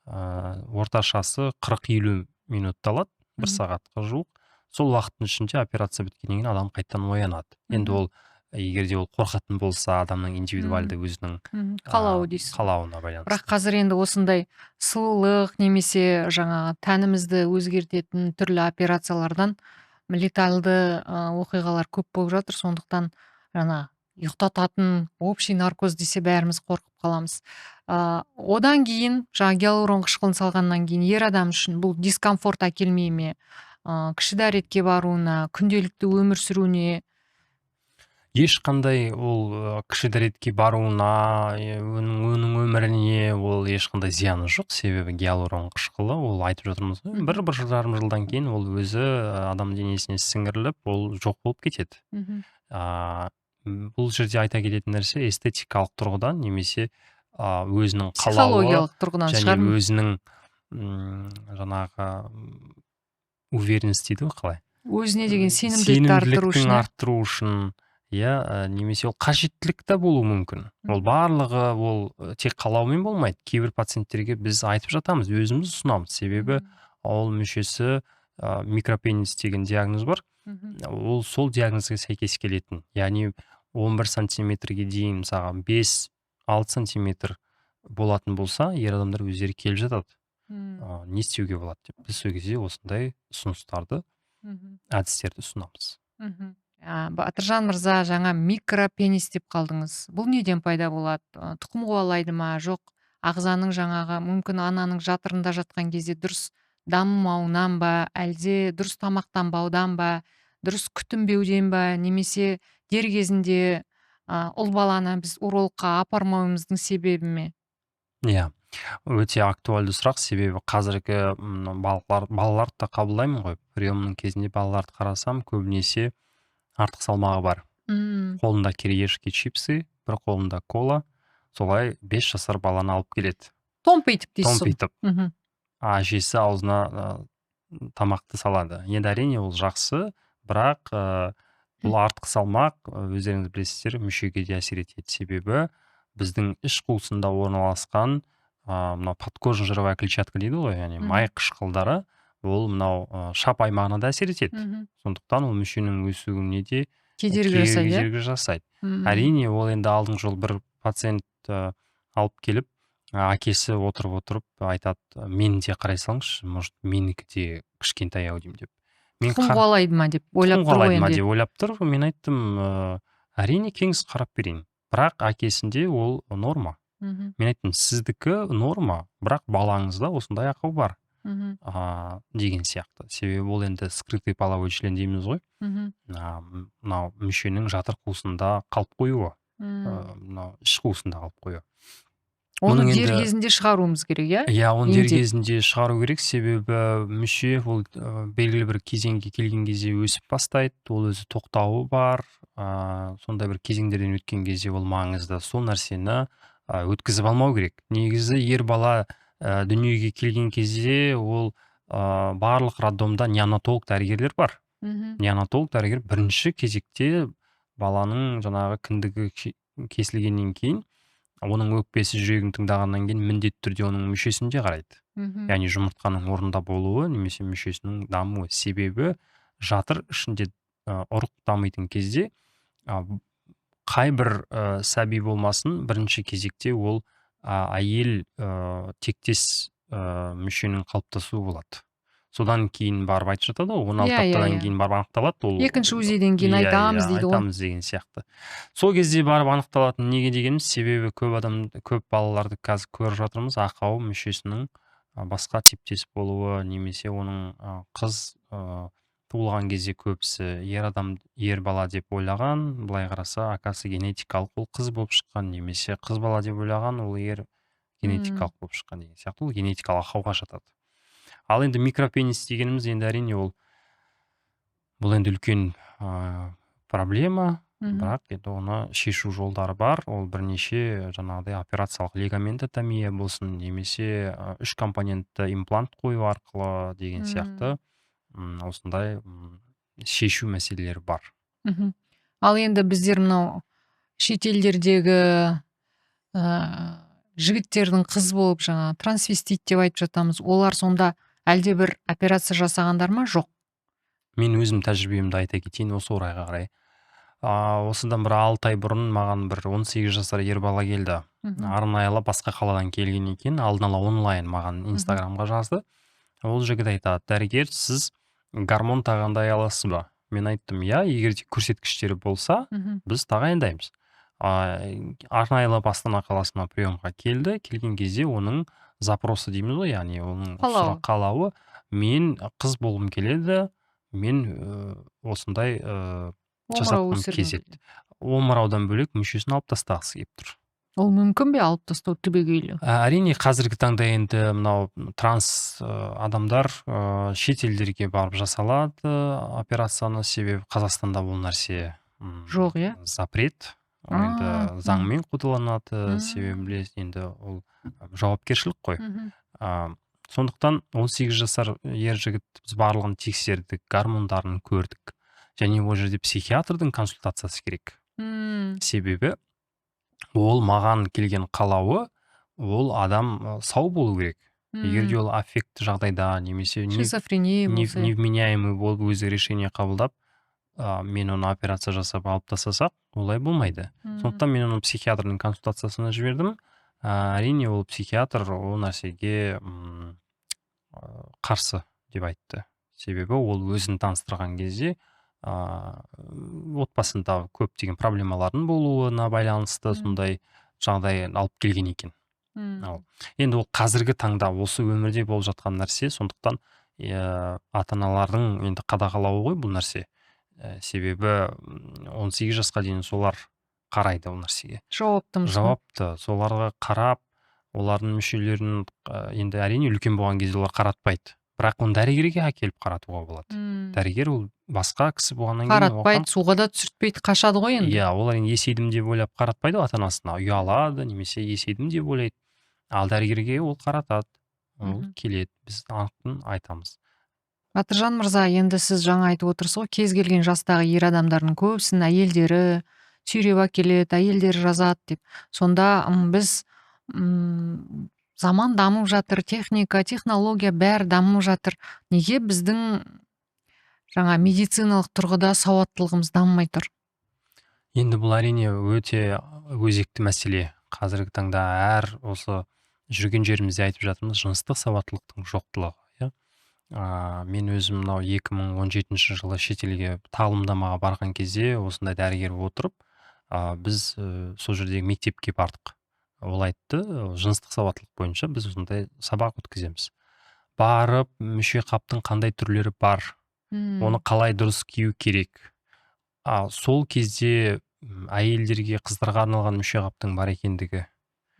орташасы 40-50 минутты алады, бір сағатқа жуық. Сол уақыттың ішінде операция біткеннен кейін адам қайтадан оянады. Енді ол егер де ол қорқатын болса, адамның индивидуальды өзінің Қалауы дейсіз. қалауына байланысты. Бірақ қазір енді осындай сұлулық немесе жаңағы тәнімізді өзгертетін түрлі операциялардан летальды оқиғалар көп болып жатыр. Сондықтан жаңа ұйықтататын общий наркоз десе бәріміз қорқып қаламыз. Одан кейін жаңа гиалурон қышқылын салғаннан кейін ер адам үшін бұл дискомфорт әкелмей ме? Кіші дәретке баруына, күнделікті өмір сүруіне? Ешқандай ол кіші дәретке баруына, оның өміріне ол ешқандай зияны жоқ. Себебі гиалурон қышқылы, ол айтып жатырмыз ғой, бір жарым жылдан кейін ол өзі адам денесіне сіңіріліп, ол жоқ болып кетеді. Бұл жерде айта кететін нәрсе эстетикалық тұрғыдан немесе өзінің қалауы психологиялық тұрғыдан және шығар. өзінің жаңағы уверенность дейді ғой, қалай? Өзіне деген сенімділікті арттыру Сенімділіктің үшін, иә? арттыру үшін, иә, немесе ол қажеттілік те болуы мүмкін. Ол барлығы ол тек қалаумен болмайды. Кейбір пациенттерге біз айтып жатамыз, өзіміз ұсынамыз. Себебі ол мүшесі микропенис деген диагноз бар. Ол сол диагнозға сәйкес келетін. Яғни 11 сантиметрге дейін, мысалға, 5-6 сантиметр болатын болса, ер адамдар өздері келіп жатады. Не істеуге болады деп. Біз сол кезде осындай ұсыныстарды, әдістерді ұсынамыз. Батыржан мырза, жаңа микропенис деп қалдыңыз. Бұл неден пайда болады? Тұқым қуалайды ма? Жоқ, ағзаның жаңағы мүмкін ананың жатырында жатқан кезде дұрыс дамымауынан ба, әлде дұрыс тамақтанбаудан ба, дұрыс күтінбеуден ба, немесе дер кезінде ұл баланы біз урологқа апармауымыздың себебі ме? Иә, өте актуальды сұрақ, себебі қазіргі балаларды да қабылдаймын ғой. Приемның кезінде балаларды қарасам, көбінесе артық салмағы бар. Қолында кириешки, чипсы, бір қолында кола, солай 5 жасар баланы алып келеді. Томпитып дейсіз. Томпитып. Әжесі аузына тамақты салады. Енді әрине ол жақсы, бірақ бұл артық салмақ, өздеріңіз білесіздер, мүшеге де әсер етеді. Себебі біздің іш қуысында орналасқан мынау подкожно-жировая клетчатка дейді ғой, яғни май қышқылдары, ол мынау шап аймағына да әсер етеді. Сондықтан ол мүшенің өсуіне де кедергі жасайды, иә? Кедергі жасайды. Әрине, ол енді алдыңғы жолы бір пациент алып келіп, әкесі отырып-отырып айтады, мені де қарай салыңызшы, может, менікі де кішкентай ау деймін деп. Мен Тұқым қуалайды ма деп ойлап тұқым тұр ғой қуалайды ма енді. деп ойлап тұр. Мен айттым, әрине кеңес қарап берейін. Бірақ әкесінде ол норма. Мен айттым, сіздікі норма, бірақ балаңызда осындай ақау бар. Деген сияқты. Себебі ол енді скрытый половой член дейміз ғой. Мынау мүшенің жатыр қуысында қалып қоюы, мынау іш қуысында қалып қоюы. Оны Мұның дер енді кезінде шығаруымыз керек, иә? Иә, оны дер Емдеп. кезінде шығару керек, себебі мүше ол белгілі бір кезеңге келген кезде өсіп бастайды, ол өзі тоқтауы бар, сондай бір кезеңдерден өткен кезде ол маңызды. Сол нәрсені өткізіп алмау керек. Негізі ер бала дүниеге келген кезде ол барлық роддомда неонатолог дәрігерлер бар. Неонатолог дәрігер бірінші кезекте баланың жаңағы кіндігі кесілгеннен кейін, оның өкпесі жүрегін тыңдағаннан кейін міндетті түрде оның мүшесін де қарайды. Яғни жұмыртқаның орнында болуы немесе мүшесінің дамуы. Себебі жатыр ішінде ұрық дамитын кезде, қай бір сәби болмасын, бірінші кезекте ол әйел тектес мүшенің қалыптасуы болады. Содан кейін барып айтып жатады ғой, 16 аптадан кейін барып анықталады. Ол Екінші УЗИ-ден кейін айтамыз дейді ғой. Айтамыз деген сияқты. Сол кезде барып анықталатын неге дегеніміз, себебі көп адам, көп балаларды қазір көріп жатырмыз, ақауы мүшесінің басқа типтес болуы немесе оның қыз туылған кезде көбісі ер адам, ер бала деп ойлаған, былай қараса, акасы генетикалық ол қыз болып шыққан, немесе қыз бала деп ойлаған, ол ер генетикалық болып шыққан деген сияқты, ол генетикалық ақауға жатады. Ал енді микропенис дегеніміз енді әрине ол бұл енді үлкен проблема, бірақ енді оны шешу жолдары бар. Ол бірнеше жаңағыдай операциялық лигаментотомия болсын, немесе 3 компонентті имплант қою арқылы деген сияқты, осындай шешу мәселелері бар. Ал енді біздер мынау шетелдердегі жігіттердің қыз болып жаңа трансвестит деп айтып жатамыз, олар сонда әлде бір операция жасағандар ма? Жоқ. Мен өзім тәжірибемді айта кетейін осы орайға қарай. Осыдан бір 6 ай бұрын маған бір 18 жасар ер бала келді. Арнайылап басқа қаладан келген екен, алдын ала онлайн маған Инстаграмға жазды. Ол жігіт айтады, дәрігер, сіз гормон тағайындай аласыз ба? Мен айттым, иә, егер де көрсеткіштері болса, біз тағайындаймыз. Арнайылап Астана қаласына приемға келді. Келген кезде оның запросы дейміз ғой, яғни оның Қалауы. сұрақ қалауы, мен қыз болғым келеді, мен осындай Омырау жасатқым өсіргім келеді. келеді. Омыраудан бөлек мүшесін алып тастағысы келіп тұр. Ол мүмкін бе алып тастау түбегейлі? Әрине, қазіргі таңда енді мынау транс адамдар шетелдерге барып жасалады операцияны, себебі Қазақстанда бұл нәрсе, Жоқ, иә? запрет. Ол енді заңмен қудаланады, себебі білесіз, енді ол жауапкершілік қой. Сондықтан 18 жасар ер жігіт, біз барлығын тексердік, гормондарын көрдік. Және ол жерде психиатрдың консультациясы керек. Себебі ол маған келген қалауы, ол адам сау болу керек. Егер де ол аффектті жағдайда немесе Шизофрения болса, иә. невменяемый болып өзі решение қабылдап, Мен оны операция жасап алып тастасақ, олай болмайды. Сондықтан мен оны психиатрдың консультациясына жібердім. Әрине, ол психиатр ол нәрсеге қарсы деп айтты. Себебі ол өзін таныстырған кезде отбасында көптеген проблемалардың болуына байланысты сондай жағдай алып келген екен. Ал енді ол қазіргі таңда осы өмірде болып жатқан нәрсе, сондықтан ата-аналардың енді қадағалауы ғой бұл нәрсе. Себебі 18 жасқа дейін солар қарайды ол нәрсеге. Жауаптымыз. Жауапты. Соларға қарап, олардың мүшелерін, енді әрине үлкен болған кезде олар қаратпайды. Бірақ оны дәрігерге әкеліп қаратуға болады. Дәрігер ол басқа кісі болғаннан кейін қаратпайды, суға да түсіртпейді, қашады ғой енді. Иә, олар енді есейдім деп ойлап қаратпайды ғой ата-анасына, ұялады немесе есейдім деп ойлайды. Ал дәрігерге ол қаратады, ол келеді, біз анықтын айтамыз. Батыржан мырза, енді сіз жаңа айтып отырсыз ғой, кез келген жастағы ер адамдардың көбісінің әйелдері сүйреп әкеледі, әйелдері жазады деп. Сонда біз заман дамып жатыр, техника, технология бәрі дамып жатыр. Неге біздің жаңа медициналық тұрғыда сауаттылығымыз дамымай тұр? Енді бұл әрине өте өзекті мәселе. Қазіргі таңда әр осы жүрген жерімізде айтып жатырмыз, жыныстық сауаттылықтың жоқтылығы. Иә? Мен өзім мынау 2017 жылы шетелге тағылымдамаға барған кезде осындай дәрігер отырып, біз сол жердегі мектепке бардық. Ол айтты, жыныстық сауаттылық бойынша біз осындай сабақ өткіземіз. Барып, мүше қаптың қандай түрлері бар, оны қалай дұрыс кию керек. Сол кезде әйелдерге, қыздарға арналған мүше қаптың бар екендігі.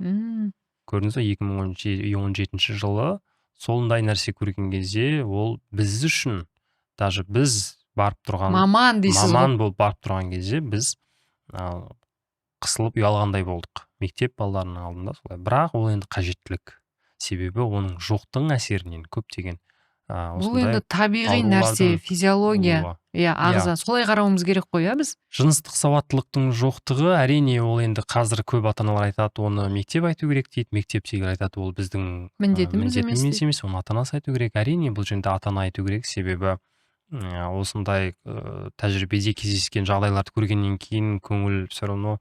Көрдіңіз бе, 2017 жылы сондай нәрсе көрген кезде, ол біз үшін, даже біз барып тұрған, маман дейсіз ғой. Маман болып барып тұрған кезде біз қысылып ұялғандай болдық. Мектеп балаларының алдында солай. Бірақ ол енді қажеттілік. Себебі оның жоқтың әсерінен көптеген, Бұл енді табиғи нәрсе, физиология. Иә, ағза. Солай қарауымыз керек қой, иә, біз? Жыныстық сауаттылықтың жоқтығы, әрине, ол енді қазір көп ата-аналар айтады, оны мектеп айту керек дейді, мектептегілер айтады, ол біздің міндетіміз емес міндетіміз дейді. емес, оны ата-анасы айту керек. Әрине, бұл жерде ата-ана айту керек, себебі осындай тәжірибеде кездескен жағдайларды көргеннен кейін көңіл все равно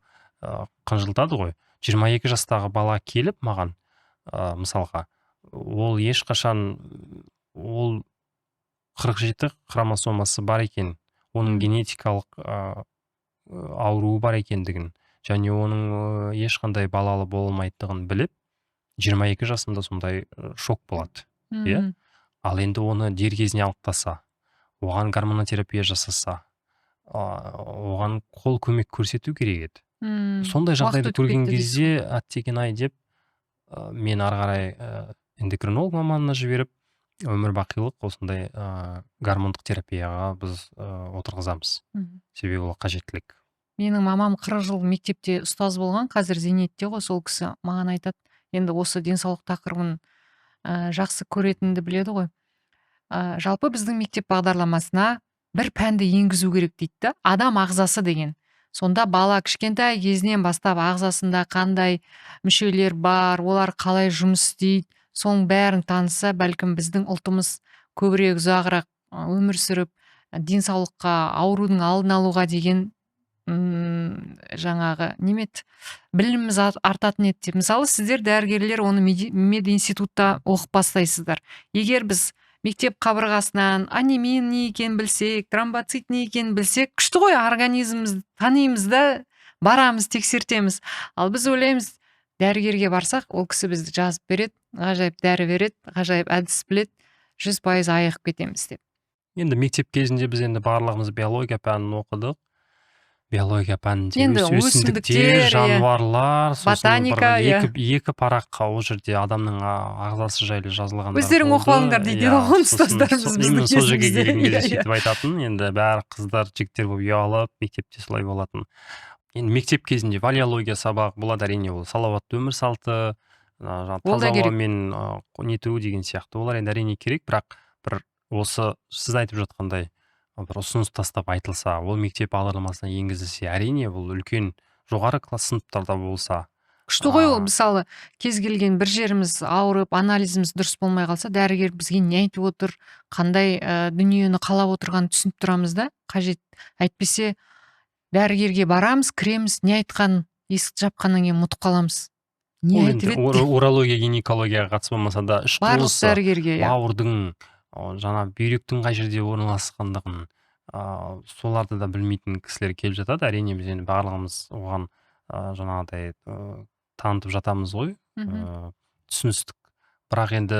қынжылтады ғой. 22 жастағы бала келіп маған, мысалға, ол ешқашан ол 47 хромосомасы бар екен, оның генетикалық ауруы бар екендігін және оның ешқандай балалы бола алмайтындығын біліп, 22 жасында сондай шок болады. Иә? Ал енді оны дер кезінде анықтаса, оған гормонотерапия жасаса, оған қол көмек көрсету керек еді. Сондай Уақыт жағдайды өтіп көрген кетті дейсіз кезде ғой. әттеген-ай деп, мен ары қарай эндокринолог маманына жіберіп, өмір бақилық осындай гормондық терапияға біз отырғызамыз. Себебі ол қажеттілік. Менің мамам 40 жыл мектепте ұстаз болған, қазір зейнетте ғой, сол кісі маған айтады, енді осы денсаулық тақырыбын жақсы көретінді біледі ғой. Жалпы біздің мектеп бағдарламасына бір пәнді енгізу керек дейді да, адам ағзасы деген. Сонда бала кішкентай кезінен бастап ағзасында қандай мүшелер бар, олар қалай жұмыс істейді, соның бәрін таныса, бәлкім біздің ұлтымыз көбірек ұзағырақ өмір сүріп, денсаулыққа, аурудың алдын алуға деген, жаңағы неме еді, біліміміз артатын еді деп. Мысалы, сіздер дәрігерлер оны мединститутта оқып бастайсыздар. Егер біз мектеп қабырғасынан анемия не екенін білсек, тромбоцит не екенін білсек, күшті ғой, организмімізді танимыз да, барамыз, тексертеміз. Ал біз ойлаймыз, дәрігерге барсақ, ол кісі бізді жазып береді, ғажайып дәрі береді, ғажайып әдіс біледі, 100% айығып кетеміз деп. Енді мектеп кезінде біз енді барлығымыз биология пәнін оқыдық. Биология пәнінде Енді өсімдіктер, өсімдіктер, иә. жануарлар, сосын Ботаника, бір иә. екі параққа ол жерде адамның ағзасы жайлы жазылғандар Өздерің болды. оқып алыңдар дейді Иә, ғой сосын ұстаздарымыз біздің именно сол жерге кезімізде. келген кезде Иә, иә. сөйтіп айтатын. Енді бәрі қыздар, жігіттер болып ұялып, мектепте солай болатын. Енді мектеп кезінде валеология сабағы болады, әрине, ол салауатты өмір салты, жаңағы Ол да таза керек. ауамен, нету деген сияқты. Олар енді әрине керек, бірақ бір осы сіз айтып жатқандай бір ұсыныс тастап айтылса, ол мектеп бағдарламасына енгізілсе, әрине бұл үлкен жоғары класс сыныптарда болса, Күшті ғой ол, мысалы, кез келген бір жеріміз ауырып, анализіміз дұрыс болмай қалса, дәрігер бізге не айтып отыр, қандай дүниені қалап отырғанын түсініп тұрамыз да, қажет. Әйтпесе дәрігерге барамыз, кіреміз, не айтқанын есікті жапқаннан кейін ұмытып қаламыз. Не Ол айтып енді еді? Урология, гинекологияға қатысы болмаса да, іш Барлық құрылысы, дәрігерге, иә. Бауырдың, жаңа бүйректің қай жерде орналасқандығын, соларды да білмейтін кісілер келіп жатады. Әрине, біз енді барлығымыз оған жаңағыдай танытып жатамыз ғой, түсіністік. Бірақ енді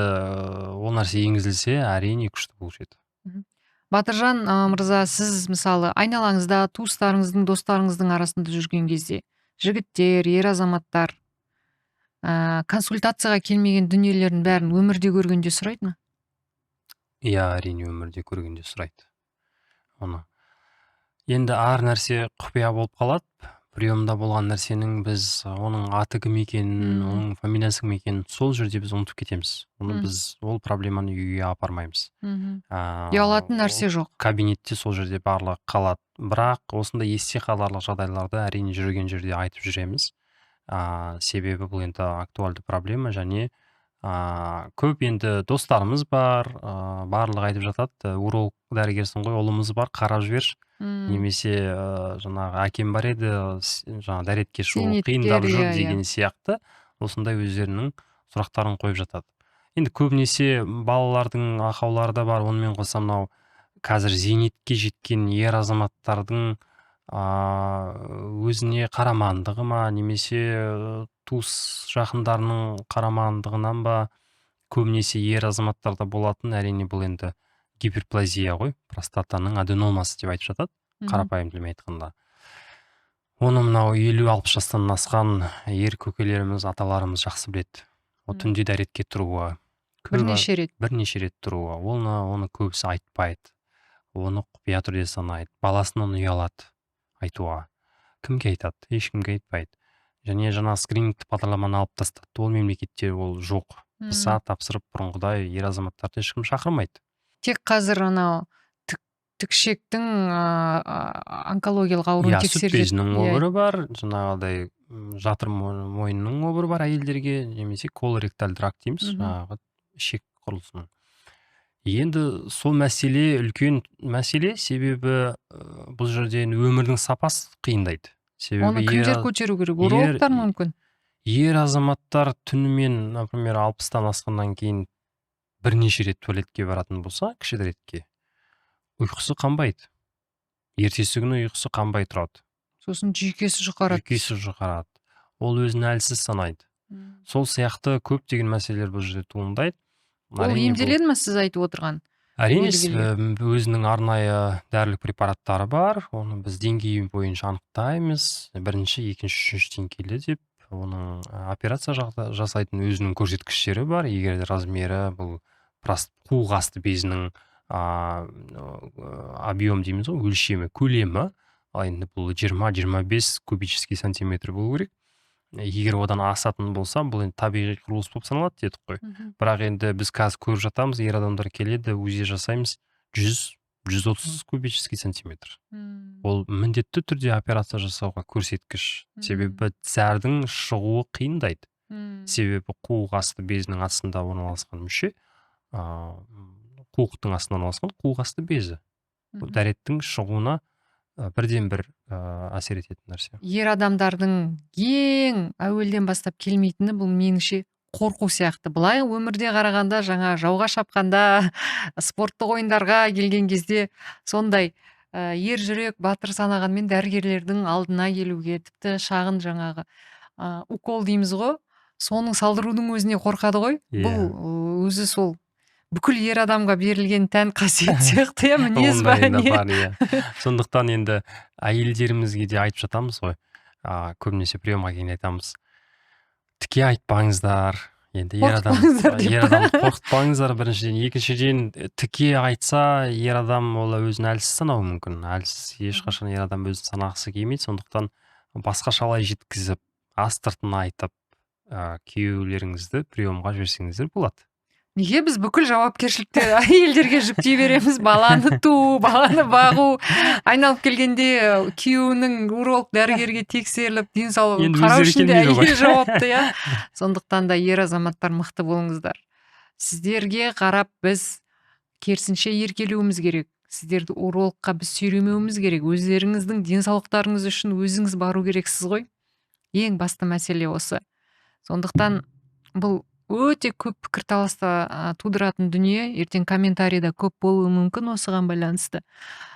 ол нәрсе енгізілсе, әрине, күшті болушы еді. Батыржан мырза, сіз, мысалы, айналаңызда туыстарыңыздың, достарыңыздың арасында жүрген кезде жігіттер, ер азаматтар консультацияға келмеген дүниелердің бәрін өмірде көргенде сұрайды ма? Иә, әрине, өмірде көргенде сұрайды оны. Енді әр нәрсе құпия болып қалады. Приемда болған нәрсенің біз оның аты кім екенін, оның фамилиясы кім екенін сол жерде біз ұмытып кетеміз оны. Біз ол проблеманы үйге апармаймыз. Ұялатын Ол нәрсе жоқ. Кабинетте сол жерде барлығы қалады. Бірақ осындай есте қаларлық жағдайларды, әрине, жүрген жерде айтып жүреміз, себебі бұл енді актуальды проблема. Және көп енді достарымыз бар, барлығы айтып жатады: «Уролог дәрігерсің ғой, ұлымыз бар, қарап жіберші», немесе жаңағы «әкем бар еді, жаңағы дәретке шығу Зейнеткер, қиындап жүр» иә, иә. деген сияқты осындай өздерінің сұрақтарын қойып жатады. Енді көбінесе балалардың ақаулары да бар. Онымен қоса мынау қазір зейнетке жеткен ер азаматтардың өзіне қарамағандығы ма, немесе туыс жақындарының қарамағандығынан ба, көбінесе ер азаматтарда болатын, әрине, бұл енді гиперплазия ғой, простатаның аденомасы деп айтып жатады қарапайым тілмен айтқанда. Оны мынау 50-60 жастан асқан ер көкелеріміз, аталарымыз жақсы біледі. Ол түнде дәретке тұруы Бірнеше рет. Бірнеше рет тұруы. Оны көбісі айтпайды, оны құпия түрде санайды, баласынан ұялады айтуға. Кімге айтады? Ешкімге айтпайды. Және жаңа скринингтік бағдарламаны алып тастады, ол мемлекетте ол жоқ. ПСА тапсырып, бұрынғыдай ер азаматтарды ешкім шақырмайды. Тек қазір анау тікішектің онкологиялық ауруын Иә, сүт тексереді. безінің обыры бар, жаңағыдай жатыр мойнының обыры бар әйелдерге, немесе колоректальды рак дейміз, жаңағы ішек құрылысының. Енді сол мәселе үлкен мәселе, себебі бұл жерде енді өмірдің сапасы қиындайды, себебі Оны кімдер көтеру керек? Урологтар мүмкін. Ер азаматтар түнімен, например, 60-тан асқаннан кейін бірнеше рет туалетке баратын болса, кіші дәретке, ұйқысы қанбайды, ертесі күні ұйқысы қанбай тұрады. Сосын жүйкесі жұқарады. Жүйкесі жұқарады, ол өзін әлсіз санайды. Сол сияқты көптеген мәселелер бұл жерде туындайды. Ол Әрине, емделеді ма, сіз айтып отырған? Әрине, Белгілі. Өзінің арнайы дәрілік препараттары бар. Оны біз деңгейі бойынша анықтаймыз: бірінші, екінші, үшінші деңгейлі деп. Оның операция жасайтын өзінің көрсеткіштері бар. Егер де размері, бұл қуық асты безінің объем дейміз ғой, өлшемі, көлемі, ал енді бұл 20-25 кубический сантиметр болу керек. Егер одан асатын болса, бұл енді табиғи құрылыс болып саналады дедік қой. Бірақ енді біз қазір көріп жатамыз, ер адамдар келеді, УЗИ жасаймыз, 100-130 кубический сантиметр. Ол міндетті түрде операция жасауға көрсеткіш, себебі зәрдің шығуы қиындайды. Себебі қуық асты безінің астында орналасқан мүше, қуықтың астында орналасқан қуық асты безі. Бұл дәреттің шығуына бірден бір әсер ететін нәрсе. Ер адамдардың ең әуелден бастап келмейтіні бұл, меніңше, қорқу сияқты. Былай өмірде қарағанда, жаңа жауға шапқанда, спорттық ойындарға келген кезде сондай ер жүрек, батыр санағанмен, дәрігерлердің алдына келуге, тіпті шағын жаңағы укол дейміз ғой, соның салдырудың өзіне қорқады ғой. Иә. Бұл өзі сол бүкіл ер адамға берілген тән қасиет сияқты, иә, мінез ба, Ондай да не? бар, иә. Сондықтан енді әйелдерімізге де айтып жатамыз ғой, көбінесе приемға келгенде айтамыз: тіке айтпаңыздар енді, ер адам Қорқытпаңыздар деп ер па? адамды қорқытпаңыздар біріншіден, екіншіден, тіке айтса, ер адам ол өзін әлсіз санауы мүмкін. Әлсіз ешқашан ер адам өзін санағысы келмейді. Сондықтан басқашалай жеткізіп, астыртын айтып, күйеулеріңізді приемға жіберсеңіздер болады. Неге біз бүкіл жауапкершілікті әйелдерге жүктей береміз? Баланы туу, баланы бағу, айналып келгенде күйеуінің уролог дәрігерге тексеріліп, денсаулығын қарау үшін де әйел жауапты, иә. Сондықтан да ер азаматтар, мықты болыңыздар. Сіздерге қарап біз керісінше еркелеуіміз керек. Сіздерді урологқа біз сүйремеуіміз керек. Өздеріңіздің денсаулықтарыңыз үшін өзіңіз бару керексіз ғой. Ең басты мәселе осы. Сондықтан бұл өте көп пікірталасты тудыратын дүние. Ертең комментарийда көп болуы мүмкін осыған байланысты.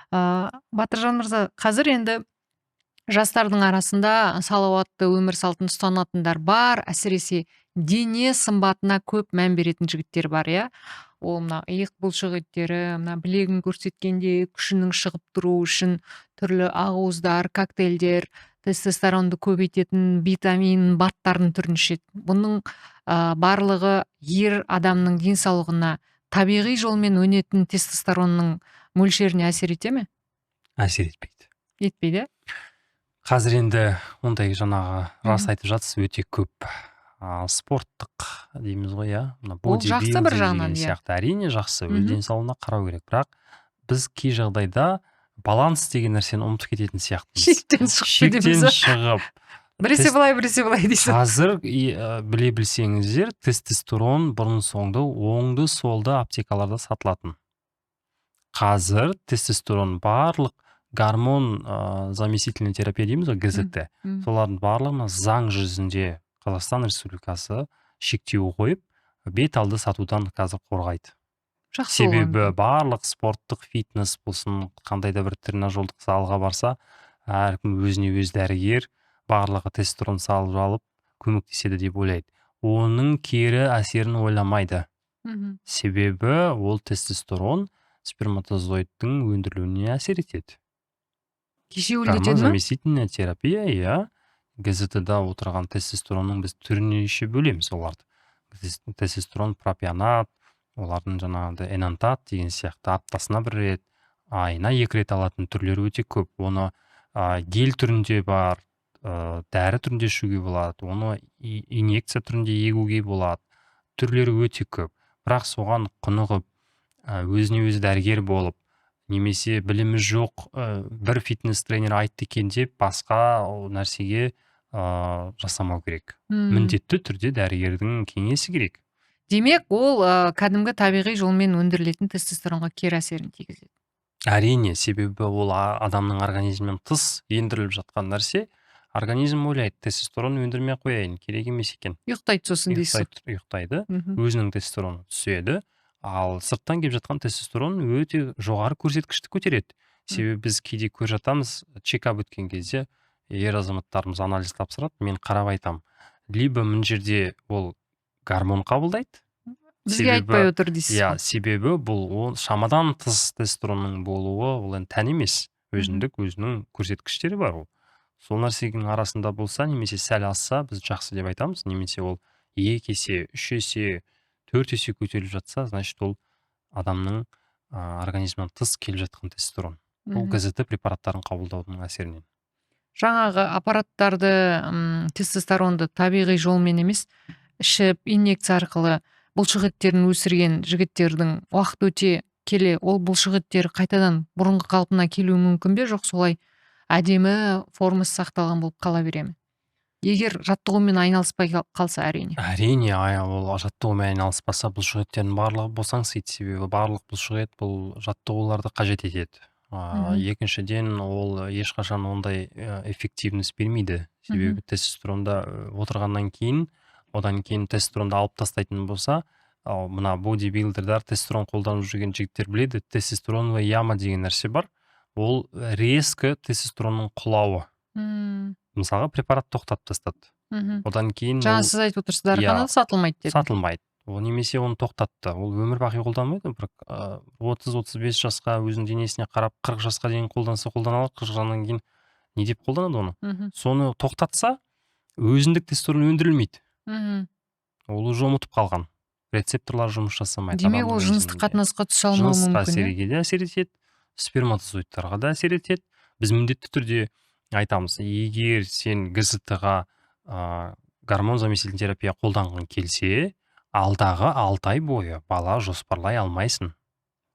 Батыржан мырза, қазір енді жастардың арасында салауатты өмір салтын ұстанатындар бар, әсіресе дене сымбатына көп мән беретін жігіттер бар, иә. Ол мына иық бұлшық еттері, мына білегін көрсеткенде күшінің шығып тұруы үшін түрлі ақуыздар, коктейльдер, тестостеронды көбейтетін витамин, БАДтардың түрін ішеді. Бұның барлығы ер адамның денсаулығына табиғи жолмен өнетін тестостеронның мөлшеріне әсер ете ме? Әсер етпейді. Етпейді? Қазір енді ондай жаңағы рас айтып жатсыз, өте көп спорттық дейміз ғой, иә, мына Ол жақсы бір жағынан, иә. Сияқты. Әрине жақсы, өз денсаулығына қарау керек. Бірақ біз кей жағдайда баланс деген нәрсені ұмытып кететін сияқтымыз. Шектен шығып Шектен шығып. Біресе былай, біресе былай дейсің. Қазір біле білсеңіздер, тестостерон бұрын соңды оңды солды аптекаларда сатылатын. Қазір тестостерон барлық гормон заместительный терапия дейміз ғой, ГЗТ. Солардың барлығына заң жүзінде Қазақстан Республикасы шектеу қойып, бет алды сатудан қазір қорғайды. Жақсы. Себебі барлық спорттық фитнес болсын, қандай да бір тренажерлық залға барса, әркім өзіне өзі дәрігер, барлығы тестостерон салып алып көмектеседі деп ойлайды. Оның кері әсерін ойламайды. Себебі ол тестостерон сперматозоидтың өндірілуіне әсер етеді. Кешеуілдетеді ме? Заместительная терапия, иә. ГЗТ-да отырған тестостеронның біз түрінше бөлеміз оларды. Тестостерон пропионат, олардың жаңағыдай энантат деген сияқты аптасына бір рет, айына 2 рет алатын түрлері өте көп. Оны гель түрінде бар, дәрі түрінде ішуге болады, оны инъекция түрінде егуге болады. Түрлері өте көп. Бірақ соған құнығып, өзіне өзі дәрігер болып, немесе білімі жоқ, бір фитнес тренер айтты екен деп басқа нәрсеге жасамау керек. Міндетті түрде дәрігердің кеңесі керек. Демек, ол кәдімгі табиғи жолмен өндірілетін тестостеронға кері әсерін тигізеді. Әрине, себебі ол адамның организмінен тыс ендіріліп жатқан нәрсе. Организм ойлайды, тестостерон өндірмей қояйын, керек емес екен. Ұйықтайды сосын дейсіз. Ұйықтайды, өзінің тестостероны түседі. Ал сырттан келіп жатқан тестостерон өте жоғары көрсеткішті көтереді. Себебі біз кейде көріп жатамыз, чекап өткен кезде ер азаматтарымыз анализ тапсырады, мен қарап айтамын. Либо мына жерде ол гормон қабылдайды. Бізге айтпай отыр дейсіз. Иә, себебі бұл ол шамадан тыс тестостеронның болуы ол енді тән емес. Өзіндік өзінің көрсеткіштері бар ол. Сол нәрсенің арасында болса, немесе сәл асса, біз жақсы деп айтамыз, немесе ол 2 есе, 3 есе, 4 есе көтеріліп жатса, значит ол адамның организмінен тыс келіп жатқан тестостерон. Бұл ГЗТ препараттарын қабылдаудың әсерінен. Жаңағы аппараттарды, тестостеронды табиғи жолмен емес, ішіп, инъекция арқылы бұлшық еттерін өсірген жігіттердің уақыт өте келе ол бұлшық еттері қайтадан бұрынғы қалпына келуі мүмкін бе, жоқ солай әдемі формасы сақталған болып қала бере ме? Егер жаттығумен айналыспай қалса, әрине. Әрине, ол жаттығумен айналыспаса бұлшық еттердің барлығы босаңсиды, себебі барлық бұлшық ет бұл жаттығуларды қажет етеді. Екіншіден, ол ешқашан ондай эффективность бермейді. Себебі тестостеронда отырғаннан кейін, одан кейін тестостеронды алып тастайтын болса, мына бодибилдердар, тестостерон қолданып жүрген жігіттер біледі, тестостероновая яма деген нәрсе бар. Ол резко тестостеронның құлауы. Мысалға, препарат тоқтатып тастады. Одан кейін жаңа сіз айтып отырсыз, дәріханада сатылмайды деді. Сатылмайды. Ол немесе оны тоқтатты. Ол өмір бақи қолданбайды. Бір 30-35 жасқа өзінің денесіне қарап 40 жасқа дейін қолданса қолдана алады, 40 жасынан кейін не деп қолданады оны? Соны тоқтатса, өзіндік тестостерон өндірілмейді. Ол уже ұмытып қалған. Рецепторлар жұмыс жасамайды. Демек, ол жыныстық қатынасқа түсе алмауы мүмкін. Жыныстық де әсер етеді, сперматозоидтарға да әсер етеді. Біз міндетті түрде айтамыз, егер сен ГЗТ-ға гормон заместительный терапия қолданғың келсе, Алдағы 6 ай бойы бала жоспарлай алмайсың.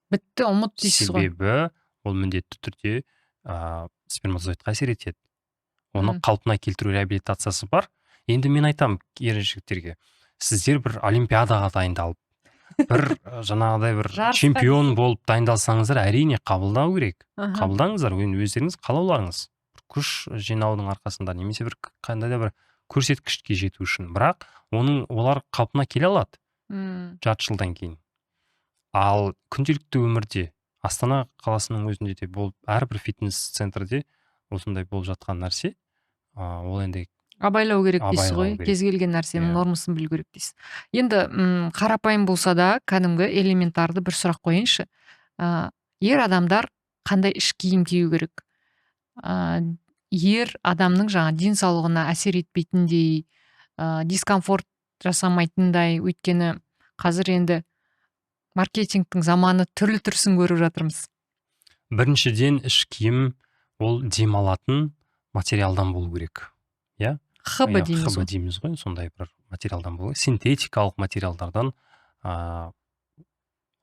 Бітті, ұмыт дейсіз ғой. Себебі ол міндетті түрде сперматозоидқа әсер етеді. Оны қалпына келтіру реабилитациясы бар. Енді мен айтамын ер жігіттерге, сіздер бір олимпиадаға дайындалып, бір жаңағыдай бір чемпион болып дайындалсаңыздар, әрине қабылдау керек. Қабылдаңыздар, өздеріңіз қалауларыңыз. Бір күш жинаудың арқасында немесе бір қандай да бір көрсеткішке жету үшін. Бірақ олар қалпына келе алады жарты жылдан кейін. Ал күнделікті өмірде Астана қаласының өзінде де болып, әрбір фитнес центрде осындай болып жатқан нәрсе, ол енді абайлау керек дейсіз ғой, кез келген нәрсенің нормасын білу керек дейсіз. Енді қарапайым болса да кәдімгі элементарды бір сұрақ қояйыншы. Ер адамдар қандай іш киім кию керек? Ер адамның жаңа денсаулығына әсер етпейтіндей, дискомфорт жасамайтындай, өйткені қазір енді маркетингтің заманы, түрлі түрсін көріп жатырмыз. Біріншіден, іш киім ол демалатын материалдан болу керек. Иә? ХБ дейміз ғой. ХБ дейміз ғой, сондай бір материалдан болу керек. Синтетикалық материалдардан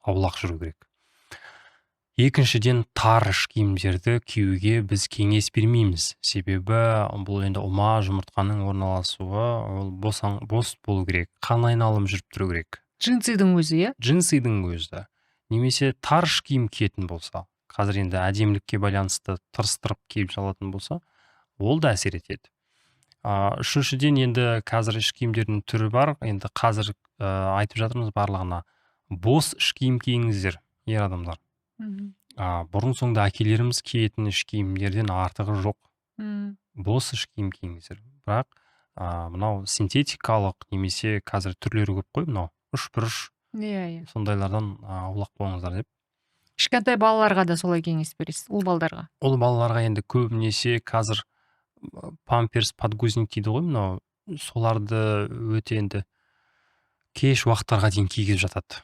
аулақ жүру керек. Екіншіден, тар іш киімдерді киюге біз кеңес бермейміз. Себебі бұл енді ұма жұмыртқаның орналасуы, ол бос болу керек, қан айналым жүріп тұру керек. Джинсидің өзі, иә? Джинсидің өзі. Немесе тар іш киім киетін болса, қазір енді әдемілікке байланысты тырыстырып киіп салатын болса, ол да әсер етеді. Үшіншіден, енді қазір іш киімдердің түрі бар. Енді қазір айтып жатырмыз барлығына. Бос іш киім киіңіздер, ер адамдар. Бұрын соңды әкелеріміз киетін іш киімдерден артығы жоқ. Бос іш киім киіңіздер. Бірақ мынау синтетикалық немесе қазір түрлері көп қой, мынау үшбұрыш. Иә. Сондайлардан аулақ болыңыздар деп. Кішкентай балаларға да солай кеңес бересіз, ұл балдарға? Ұл балаларға енді көбінесе қазір памперс, подгузник дейді ғой, мынау соларды өте енді кеш уақыттарға дейін кигізіп жатады.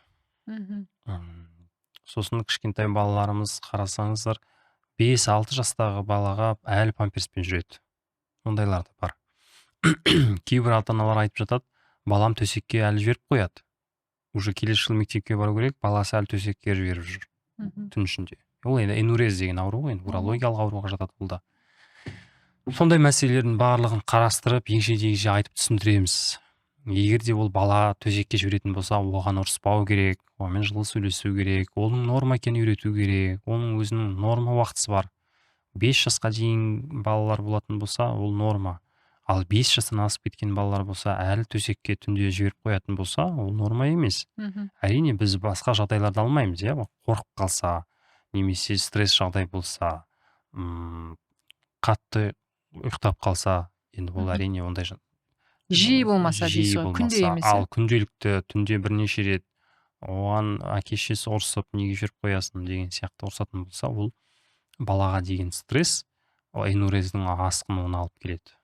Сосын кішкентай балаларымыз, қарасаңыздар, 5-6 жастағы балаға әлі памперспен жүреді. Ондайлар да бар. Кейбір ата-аналар айтып жатады, балам төсекке әлі жіберіп қояды. Уже келесі жылы мектепке бару керек, баласы әлі төсекке жіберіп жүр түн ішінде. Ол енді энурез деген ауру ғой, енді урологиялық ауруға жатады бұл да. Сондай мәселелердің барлығын қарастырып, егжей-тегжей айтып түсіндіреміз. Егер де ол бала төсекке жіберетін болса, оған ұрыспау керек, онымен жылы сөйлесу керек, оның норма екенін үйрету керек, оның өзінің норма уақытысы бар. 5 жасқа дейін балалар болатын болса, ол норма. Ал 5 жастан асып кеткен балалар болса, әлі төсекке түнде жіберіп қоятын болса, ол норма емес. Әрине, біз басқа жағдайларды алмаймыз, иә, қорқып қалса, немесе стресс жағдай болса, қатты ұйықтап қалса, енді ол әрине ондай жиі болмаса дейсіз ғой, күнде емес. Ал күнделікті түнде бірнеше рет оған әке шешесі ұрсып, неге жіберіп қоясың деген сияқты ұрсатын болса, ол балаға деген стресс, энурездің асқынуына алып келеді.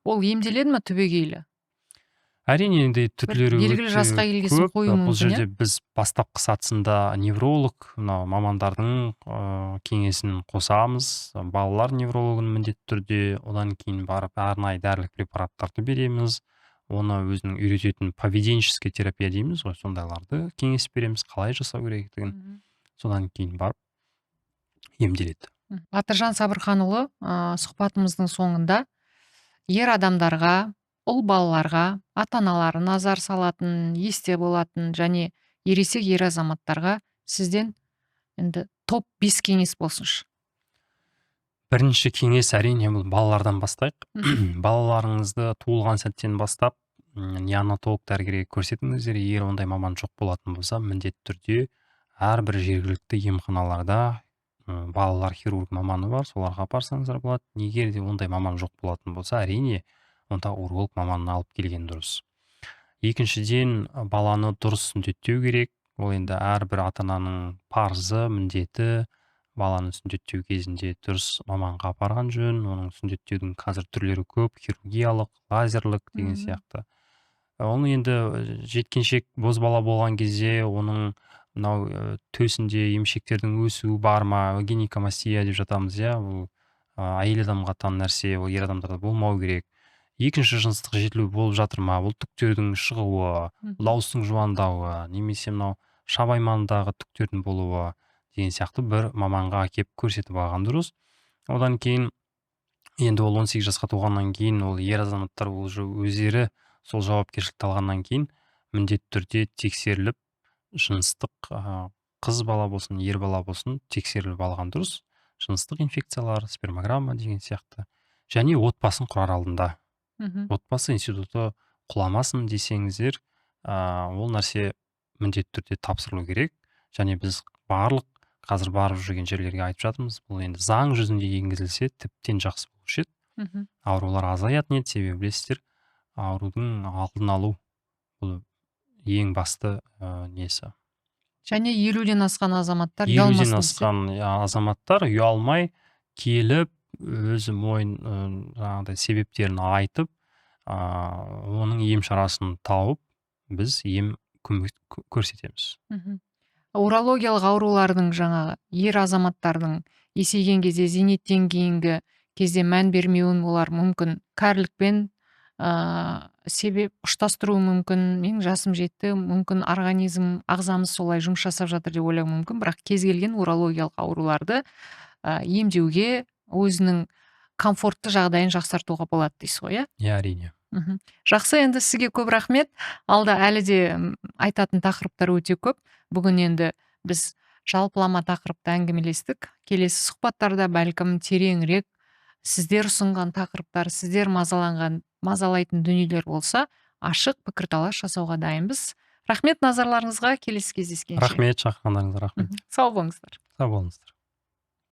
Ол емделеді ме түбегейлі? Әрине, енді түрлері белгілі жасқа келген соң қою мүмкін. Бұл жерде біз бастапқы сатысында невролог, мынау мамандардың кеңесін қосамыз, балалар неврологын міндетті түрде, одан кейін барып арнайы дәрілік препараттарды береміз, оны өзінің үйрететін поведенческий терапия дейміз ғой, сондайларды кеңес береміз, қалай жасау керектігін. Содан кейін барып емделеді. Батыржан Сабырханұлы, сұхбатымыздың соңында ер адамдарға, ұл балаларға, ата-аналары назар салатын, есте болатын және ересек ер азаматтарға сізден енді топ 5 кеңес болсыншы. Бірінші кеңес, әрине, бұл балалардан бастайық. Балаларыңызды туылған сәттен бастап неонатолог дәрігерге көрсетіңіздер. Егер ондай маман жоқ болатын болса, міндетті түрде әрбір жергілікті емханаларда балалар хирург маманы бар, соларға апарсаңыздар болады. Егер де ондай маман жоқ болатын болса, әрине, онда уролог маманын алып келген дұрыс. Екіншіден, баланы дұрыс сүндеттеу керек. Ол енді әрбір ата-ананың парызы, міндеті. Баланы сүндеттеу кезінде дұрыс маманға апарған жөн. Оның сүндеттеудің қазір түрлері көп, хирургиялық, лазерлік деген сияқты. Оны енді жеткіншек бозбала болған кезде оның мынау төсінде емшектердің өсуі бар ма, гинекомастия деп жатамыз, иә, ол әйел адамға тән нәрсе, ол ер адамдарда болмау керек. Екінші жыныстық жетілу болып жатыр ма, бұл түктердің шығуы, дауыстың жуандауы немесе мынау шабаймандағы түктердің болуы деген сияқты бір маманға әкеп көрсетіп алған дұрыс. Одан кейін енді ол 18 жасқа толғаннан кейін ол ер азаматтар уже өздері сол жауапкершілікті алғаннан кейін міндетті түрде тексеріліп, жыныстық қыз бала болсын, ер бала болсын, тексеріліп алған дұрыс. Жыныстық инфекциялар, спермограмма деген сияқты. Және отбасын құрар алдында. Отбасы институты құламасын десеңіздер, ол нәрсе міндетті түрде тапсырылу керек. Және біз барлық қазір барып жүрген жерлерге айтып жатырмыз, бұл енді заң жүзінде енгізілсе тіптен жақсы болушы еді. Аурулар азаятын еді, себебі білесіздер, аурудың алдын алу бұл ең басты несі. Және 50-ден асқан азаматтар ұялмасын. 50-ден асқан азаматтар ұялмай келіп, өзі мойын жаңағыдай себептерін айтып, оның ем шарасын тауып, біз ем көмек көрсетеміз. Урологиялық аурулардың жаңағы ер азаматтардың есейген кезде, зейнеттен кейінгі кезде мән бермеуін олар мүмкін кәрілікпен себеп ұштастыруы мүмкін. Менің жасым жетті, мүмкін организм, ағзамыз солай жұмыс жасап жатыр деп ойлауы мүмкін. Бірақ кез келген урологиялық ауруларды емдеуге, өзінің комфортты жағдайын жақсартуға болады дейсіз ғой, иә? Иә, әрине. Жақсы, енді сізге көп рахмет. Алда әлі де айтатын тақырыптар өте көп. Бүгін енді біз жалпылама тақырыпты әңгімелестік. Келесі сұхбаттарда бәлкім тереңірек сіздер ұсынған тақырыптар, сіздер мазалайтын дүниелер болса, ашық пікірталас жасауға дайынбыз. Рахмет назарларыңызға, келесі кездескенше. Рахмет шақырғандарыңызға, рахмет. Сау болыңыздар. Сау болыңыздар.